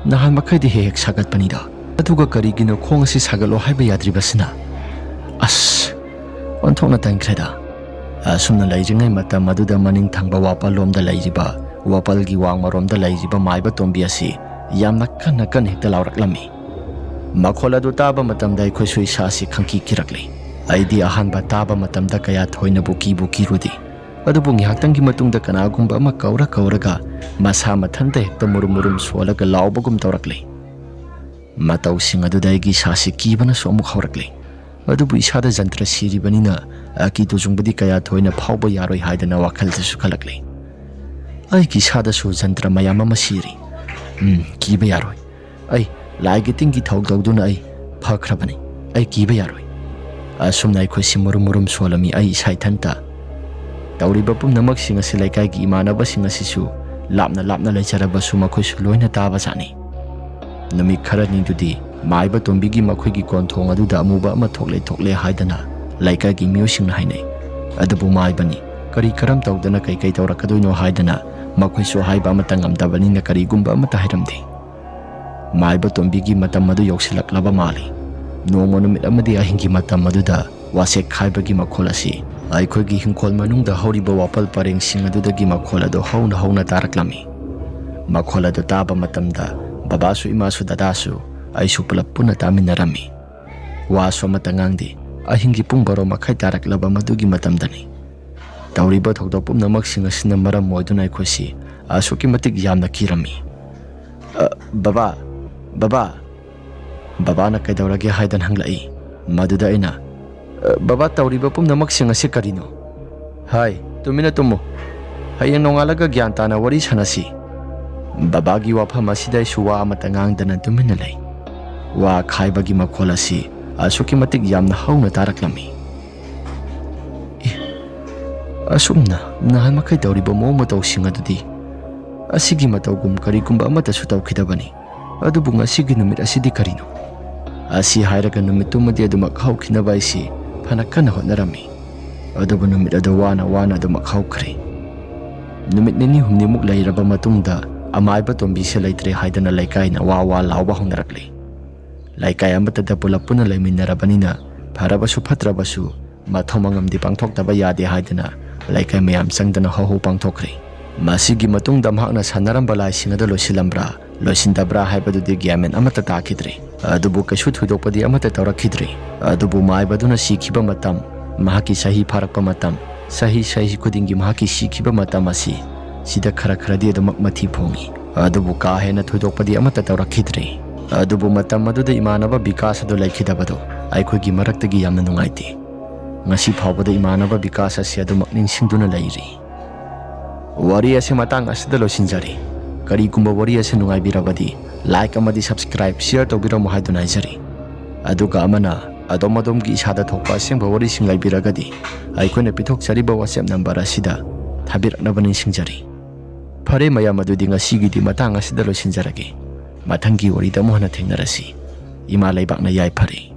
ꯅꯍꯥꯟ ꯃꯈꯩꯗꯤ ꯍꯦꯛ ꯍꯦꯛ ꯁꯥꯒꯠꯄꯅꯤꯗ꯫ ꯑꯗꯨꯒ ꯀꯔꯤꯒꯤꯅꯣ ꯈꯣꯡ ꯑꯁꯤ ꯁꯥꯒꯠꯂꯣ ꯍꯥꯏꯕ ꯌꯥꯗ꯭ꯔꯤꯕꯁꯤꯅ? ꯑꯁ, ꯑꯣꯟꯊꯣꯛꯅ ꯇꯟꯈ꯭ꯔꯦꯗ꯫ ꯑꯁꯨꯝꯅ ꯂꯩꯔꯤꯉꯩ ꯃꯇꯝ ꯑꯗꯨꯗ ꯃꯅꯤꯡ ꯊꯪꯕ ꯋꯥꯄꯜꯂꯣꯝꯗ ꯂꯩꯔꯤꯕ, ꯋꯥꯄꯜꯒꯤ ꯋꯥꯡꯃꯔꯣꯝꯗ ꯂꯩꯔꯤꯕ ꯃꯥꯏꯕ ꯇꯣꯝꯕꯤ ꯑꯁꯤ ꯌꯥꯝꯅ ꯀꯟꯅ ꯀꯟꯅ ꯍꯦꯛꯇ ꯂꯥꯎꯔꯛꯂꯝꯃꯤ꯫ ꯃꯈꯣꯜ ꯑꯗꯨ ꯇꯥꯕ ꯃꯇꯝꯗ ꯑꯩꯈꯣꯏꯁꯨ ꯏꯁꯥꯁꯤ ꯈꯪꯀꯤ ꯀꯤꯔꯛꯂꯤ꯫ ꯑꯩꯗꯤ ꯑꯍꯥꯟꯕ ꯇꯥꯕ ꯃꯇꯝꯗ ꯀꯌꯥ ꯊꯣꯏꯅꯕꯨ ꯀꯤꯕꯨ ꯀꯤꯔꯨꯗꯦ꯫ ꯑꯗꯨꯕꯨ ꯉꯥꯏꯍꯥꯛꯇꯪꯒꯤ ꯃꯇꯨꯡꯗ ꯀꯅꯥꯒꯨꯝꯕ ꯑꯃ ꯀꯧꯔ ꯀꯧꯔꯒ ꯃꯁꯥ ꯃꯊꯟꯇ ꯍꯦꯛꯇ ꯃꯨꯔꯨꯝ ꯃꯨꯔꯨꯝ ꯁꯣꯜꯂꯒ ꯂꯥꯎꯕꯒꯨꯝ ꯇꯧꯔꯛꯂꯦ꯫ ꯃꯇꯧꯁꯤꯡ ꯑꯗꯨꯗ ꯑꯩꯒꯤ ꯏꯁꯥꯁꯤ ꯀꯤꯕꯅꯁꯨ ꯑꯃꯨꯛ ꯍꯧꯔꯛꯂꯦ꯫ ꯑꯗꯨꯕꯨ ꯏꯁꯥꯗ ꯖꯟꯇ꯭ꯔ ꯁꯤꯔꯤꯕꯅꯤꯅ ꯑꯀꯤ ꯇꯨꯖꯨꯡꯕꯗꯤ ꯀꯌꯥ ꯊꯣꯏꯅ ꯐꯥꯎꯕ ꯌꯥꯔꯣꯏ ꯍꯥꯏꯗꯅ ꯋꯥꯈꯜꯗꯁꯨ ꯈꯜꯂꯛꯂꯦ꯫ ꯑꯩꯒꯤ ꯏꯁꯥꯗꯁꯨ ꯖꯟꯇ꯭ꯔ ꯃꯌꯥꯝ ꯑꯃ ꯁꯤꯔꯤ꯫ ꯎꯝ, ꯀꯤꯕ ꯌꯥꯔꯣꯏ꯫ ꯑꯩ ꯂꯥꯏꯒꯤ ꯇꯤꯟꯒꯤ ꯊꯧ ꯇꯧꯗꯨꯅ ꯑꯩ ꯐꯈ꯭ꯔꯕꯅꯤ꯫ ꯑꯩ ꯀꯤꯕ ꯌꯥꯔꯣꯏ꯫ ꯑꯁꯨꯝꯅ ꯑꯩꯈꯣꯏꯁꯤ ꯃꯨꯔꯨꯝ ꯃꯨꯔꯨꯝ ꯁꯣꯜꯂꯝꯃꯤ ꯑꯩ ꯏꯁꯥ ꯏꯊꯟꯇ꯫ ꯇꯧꯔꯤꯕ ꯄꯨꯝꯅꯃꯛꯁꯤꯡ ꯑꯁꯤ ꯂꯩꯀꯥꯏꯒꯤ ꯏꯃꯥꯟꯅꯕꯁꯤꯡ ꯑꯁꯤꯁꯨ ꯂꯥꯞꯅ ꯂꯥꯞꯅ ꯂꯩꯖꯔꯕꯁꯨ ꯃꯈꯣꯏꯁꯨ ꯂꯣꯏꯅ ꯇꯥꯕꯖꯥꯠꯅꯤ꯫ ꯅꯨꯃꯤꯠ ꯈꯔꯅꯤꯗꯨꯗꯤ ꯃꯥꯏꯕ ꯇꯣꯝꯕꯤꯒꯤ ꯃꯈꯣꯏꯒꯤ ꯀꯣꯟꯊꯣꯡ ꯑꯗꯨꯗ ꯑꯃꯨꯕ ꯑꯃ ꯊꯣꯛꯂꯦ ꯊꯣꯛꯂꯦ ꯍꯥꯏꯗꯅ ꯂꯩꯀꯥꯏꯒꯤ ꯃꯤꯑꯣꯏꯁꯤꯡꯅ ꯍꯥꯏꯅꯩ꯫ ꯑꯗꯨꯕꯨ ꯃꯥꯏꯕꯅꯤ, ꯀꯔꯤ ꯀꯔꯝ ꯇꯧꯗꯅ ꯀꯩ ꯀꯩ ꯇꯧꯔꯛꯀꯗꯣꯏꯅꯣ ꯍꯥꯏꯗꯅ ꯃꯈꯣꯏꯁꯨ ꯍꯥꯏꯕ ꯑꯃꯠꯇ ꯉꯝꯗꯕꯅꯤꯅ ꯀꯔꯤꯒꯨꯝꯕ ꯑꯃꯠꯇ ꯍꯥꯏꯔꯝꯗꯦ꯫ ꯃꯥꯏꯕ ꯇꯣꯝꯕꯤꯒꯤ ꯃꯇꯝ ꯑꯗꯨ ꯌꯧꯁꯤꯜꯂꯛꯂꯕ ꯃꯥꯜꯂꯤ꯫ ꯅꯣꯡꯃ ꯅꯨꯃꯤꯠ ꯑꯃꯗꯤ ꯑꯍꯤꯡꯒꯤ ꯃꯇꯝ ꯑꯗꯨꯗ ꯋꯥꯁꯦꯛ ꯈꯥꯏꯕꯒꯤ ꯃꯈꯣꯜ ꯑꯁꯤ ꯑꯩꯈꯣꯏꯒꯤ ꯍꯤꯡꯈꯣꯜ ꯃꯅꯨꯡꯗ ꯍꯧꯔꯤꯕ ꯋꯥꯄꯜ ꯄꯔꯦꯡꯁꯤꯡ ꯑꯗꯨꯗꯒꯤ ꯃꯈꯣꯜ ꯑꯗꯨ ꯍꯧꯅ ꯍꯧꯅ ꯇꯥꯔꯛꯂꯝꯃꯤ꯫ ꯃꯈꯣꯜ ꯑꯗꯨ ꯇꯥꯕ ꯃꯇꯝꯗ ꯕꯕꯥꯁꯨ, ꯏꯃꯥꯁꯨ, ꯗꯗꯥꯁꯨ, ꯑꯩꯁꯨ ꯄꯨꯂꯞ ꯄꯨꯟꯅ ꯇꯥꯃꯤꯟꯅꯔꯝꯃꯤ꯫ ꯋꯥꯁꯨ ꯑꯃꯠꯇ ꯉꯥꯡꯗꯦ꯫ ꯑꯍꯤꯡꯒꯤ ꯄꯨꯡ ꯕꯥꯔꯣ ꯃꯈꯥꯏ ꯇꯥꯔꯛꯂꯕ ꯃꯗꯨꯒꯤ ꯃꯇꯝꯗꯅꯤ꯫ ꯇꯧꯔꯤꯕ ꯊꯧꯗꯣꯛ ꯄꯨꯝꯅꯃꯛꯁꯤꯡ ꯑꯁꯤꯅ ꯃꯔꯝ ꯑꯣꯏꯗꯨꯅ ꯑꯩꯈꯣꯏꯁꯤ ꯑꯁꯨꯛꯀꯤ ꯃꯇꯤꯛ ꯌꯥꯝꯅ ꯀꯤꯔꯝꯃꯤ꯫ "ꯑ, ꯕꯕꯥ, ꯕꯕꯥ!" ꯕꯕꯥꯅ ꯀꯩꯗꯧꯔꯒꯦ ꯍꯥꯏꯗꯅ ꯍꯪꯂꯛꯏ꯫ ꯃꯗꯨꯗ ꯑꯩꯅ, "ꯑ, ꯕꯕꯥ, ꯇꯧꯔꯤꯕ ꯄꯨꯝꯅꯃꯛꯁꯤꯡ ꯑꯁꯤ ꯀꯔꯤꯅꯣ?" "ꯍꯥꯏ, ꯇꯨꯃꯤꯟꯅ ꯇꯨꯝꯃꯨ꯫ ꯍꯌꯦꯡ ꯅꯣꯡꯉꯥꯜꯂꯒ ꯒ꯭ꯌꯥꯟ ꯇꯥꯅ ꯋꯥꯔꯤ ꯁꯥꯟꯅꯁꯤ꯫" ꯕꯕꯥꯒꯤ ꯋꯥꯐꯝ ꯑꯁꯤꯗ ꯑꯩꯁꯨ ꯋꯥ ꯑꯃꯠꯇ ꯉꯥꯡꯗꯅ ꯇꯨꯃꯤꯟꯅ ꯂꯩ꯫ ꯋꯥ ꯈꯥꯏꯕꯒꯤ ꯃꯈꯣꯜ ꯑꯁꯤ ꯑꯁꯨꯛꯀꯤ ꯃꯇꯤꯛ ꯌꯥꯝꯅ ꯍꯧꯅ ꯇꯥꯔꯛꯂꯝꯃꯤ꯫ ꯑꯦ, ꯑꯁꯨꯝꯅ ꯅꯍꯥꯟ ꯃꯈꯩ ꯇꯧꯔꯤꯕ ꯃꯑꯣꯡ ꯃꯇꯧꯁꯤꯡ ꯑꯗꯨꯗꯤ ꯑꯁꯤꯒꯤ ꯃꯇꯧꯒꯨꯝ ꯀꯔꯤꯒꯨꯝꯕ ꯑꯃꯠꯇꯁꯨ ꯇꯧꯈꯤꯗꯕꯅꯤ꯫ ꯑꯗꯨꯕꯨ ꯉꯁꯤꯒꯤ ꯅꯨꯃꯤꯠ ꯑꯁꯤꯗꯤ ꯀꯔꯤꯅꯣ? ꯑꯁꯤ ꯍꯥꯏꯔꯒ ꯅꯨꯃꯤꯠꯇꯨꯃꯗꯤ ꯑꯗꯨꯃꯛ ꯍꯧꯈꯤꯅꯕ ꯑꯩꯁꯤ ꯐꯅ ꯀꯟꯅ ꯍꯣꯠꯅꯔꯝꯃꯤ꯫ ꯑꯗꯨꯕꯨ ꯅꯨꯃꯤꯠ ꯑꯗꯨ ꯋꯥꯅ ꯋꯥꯅ ꯑꯗꯨꯃꯛ ꯍꯧꯈ꯭ꯔꯦ꯫ ꯅꯨꯃꯤꯠ ꯅꯤꯅꯤ ꯍꯨꯝꯅꯤꯃꯨꯛ ꯂꯩꯔꯕ ꯃꯇꯨꯡꯗ ꯑꯃꯥꯏꯕ ꯇꯣꯝꯕꯤꯁꯦ ꯂꯩꯇ꯭ꯔꯦ ꯍꯥꯏꯗꯅ ꯂꯩꯀꯥꯏꯅ ꯋꯥ ꯋꯥ ꯂꯥꯎꯕ ꯍꯧꯅꯔꯛꯂꯦ꯫ ꯂꯩꯀꯥꯏ ꯑꯃꯠꯇꯗ ꯄꯨꯂꯞ ꯄꯨꯟꯅ ꯂꯩꯃꯤꯟꯅꯔꯕꯅꯤꯅ ꯐꯔꯕꯁꯨ ꯐꯠꯇ꯭ꯔꯕꯁꯨ ꯃꯊꯧ ꯃꯉꯝꯗꯤ ꯄꯥꯡꯊꯣꯛꯇꯕ ꯌꯥꯗꯦ ꯍꯥꯏꯗꯅ ꯂꯩꯀꯥꯏ ꯃꯌꯥꯝ ꯆꯪꯗꯅ ꯍꯧꯍꯧ ꯄꯥꯡꯊꯣꯛꯈ꯭ꯔꯦ꯫ ꯃꯁꯤꯒꯤ ꯃꯇꯨꯡꯗ ꯃꯍꯥꯛꯅ ꯁꯥꯟꯅꯔꯝꯕ ꯂꯥꯏꯁꯤꯡ ꯑꯗꯨ ꯂꯣꯏꯁꯤꯜꯂꯝꯕ꯭ꯔꯥ, ꯂꯣꯏꯁꯤꯟꯗꯕ꯭ꯔꯥ ꯍꯥꯏꯕꯗꯨꯗꯤ ꯒ꯭ꯌꯥꯟ ꯃꯦꯟ ꯑꯃꯠꯇ ꯇꯥꯈꯤꯗ꯭ꯔꯦ꯫ ꯑꯗꯨꯕꯨ ꯀꯩꯁꯨ ꯊꯣꯏꯗꯣꯛꯄꯗꯤ ꯑꯃꯠꯇ ꯇꯧꯔꯛꯈꯤꯗ꯭ꯔꯦ꯫ ꯑꯗꯨꯕꯨ ꯃꯥꯏꯕꯗꯨꯅ ꯁꯤꯈꯤꯕ ꯃꯇꯝ, ꯃꯍꯥꯛꯀꯤ ꯆꯍꯤ ꯐꯥꯔꯛꯄ ꯃꯇꯝ, ꯆꯍꯤ, ꯆꯍꯤ ꯈꯨꯗꯤꯡꯒꯤ ꯃꯍꯥꯛꯀꯤ ꯁꯤꯈꯤꯕ ꯃꯇꯝ ꯑꯁꯤ, ꯁꯤꯗ ꯈꯔ ꯈꯔꯗꯤ ꯑꯗꯨꯃꯛ ꯃꯊꯤ ꯐꯣꯡꯉꯤ꯫ ꯑꯗꯨꯕꯨ ꯀꯥ ꯍꯦꯟꯅ ꯊꯣꯏꯗꯣꯛꯄꯗꯤ ꯑꯃꯠꯇ ꯇꯧꯔꯛꯈꯤꯗ꯭ꯔꯦ꯫ ꯑꯗꯨꯕꯨ ꯃꯇꯝ ꯑꯗꯨꯗ ꯏꯃꯥꯟꯅꯕ ꯕꯤꯀꯥꯁ ꯑꯗꯨ ꯂꯩꯈꯤꯗꯕꯗꯣ ꯑꯩꯈꯣꯏꯒꯤ ꯃꯔꯛꯇꯒꯤ ꯌꯥꯝꯅ ꯅꯨꯡꯉꯥꯏꯇꯦ꯫ ꯉꯁꯤ ꯐꯥꯎꯕꯗ ꯏꯃꯥꯟꯅꯕ ꯕꯤꯀꯥꯁ ꯑꯁꯤ ꯑꯗꯨꯃꯛ ꯅꯤꯡꯁꯤꯡꯗꯨꯅ ꯂꯩꯔꯤ꯫ ꯋꯥꯔꯤ ꯑꯁꯤ ꯃꯇꯥꯡ ꯑꯁꯤꯗ ꯂꯣꯏꯁꯤꯟꯖꯔꯦ꯫ ꯀꯔꯤꯒꯨꯝꯕ ꯋꯥꯔꯤ ꯑꯁꯤ ꯅꯨꯡꯉꯥꯏꯕꯤꯔꯕꯗꯤ like ꯑꯃꯗꯤ subscribe, share ꯇꯧꯕꯤꯔꯝꯃꯨ ꯍꯥꯏꯗꯨꯅ ꯍꯥꯏꯖꯔꯤ꯫ ꯑꯗꯨꯒ ꯑꯃꯅ ꯑꯗꯣꯝ ꯑꯗꯣꯝꯒꯤ ꯏꯁꯥꯗ ꯊꯣꯛꯄ ꯑꯁꯦꯡꯕ ꯋꯥꯔꯤꯁꯤꯡ ꯂꯩꯕꯤꯔꯒꯗꯤ ꯑꯩꯈꯣꯏꯅ ꯄꯤꯊꯣꯛꯆꯔꯤꯕ WhatsApp number ꯑꯁꯤꯗ ꯊꯥꯕꯤꯔꯛꯅꯕ ꯅꯤꯡꯁꯤꯡꯖꯔꯤ꯫ ꯐꯔꯦ ꯃꯌꯥꯝ, ꯑꯗꯨꯗꯤ ꯉꯁꯤꯒꯤꯗꯤ ꯃꯇꯥꯡ ꯑꯁꯤꯗ ꯂꯣꯏꯁꯤꯟꯖꯔꯒꯦ꯫ ꯃꯊꯪꯒꯤ ꯋꯥꯔꯤꯗ ꯑꯃꯨꯛ ꯍꯟꯅ ꯊꯦꯡꯅꯔꯁꯤ꯫ ꯏꯃꯥ ꯂꯩꯕꯥꯛꯅ ꯌꯥꯏꯐꯔꯦ꯫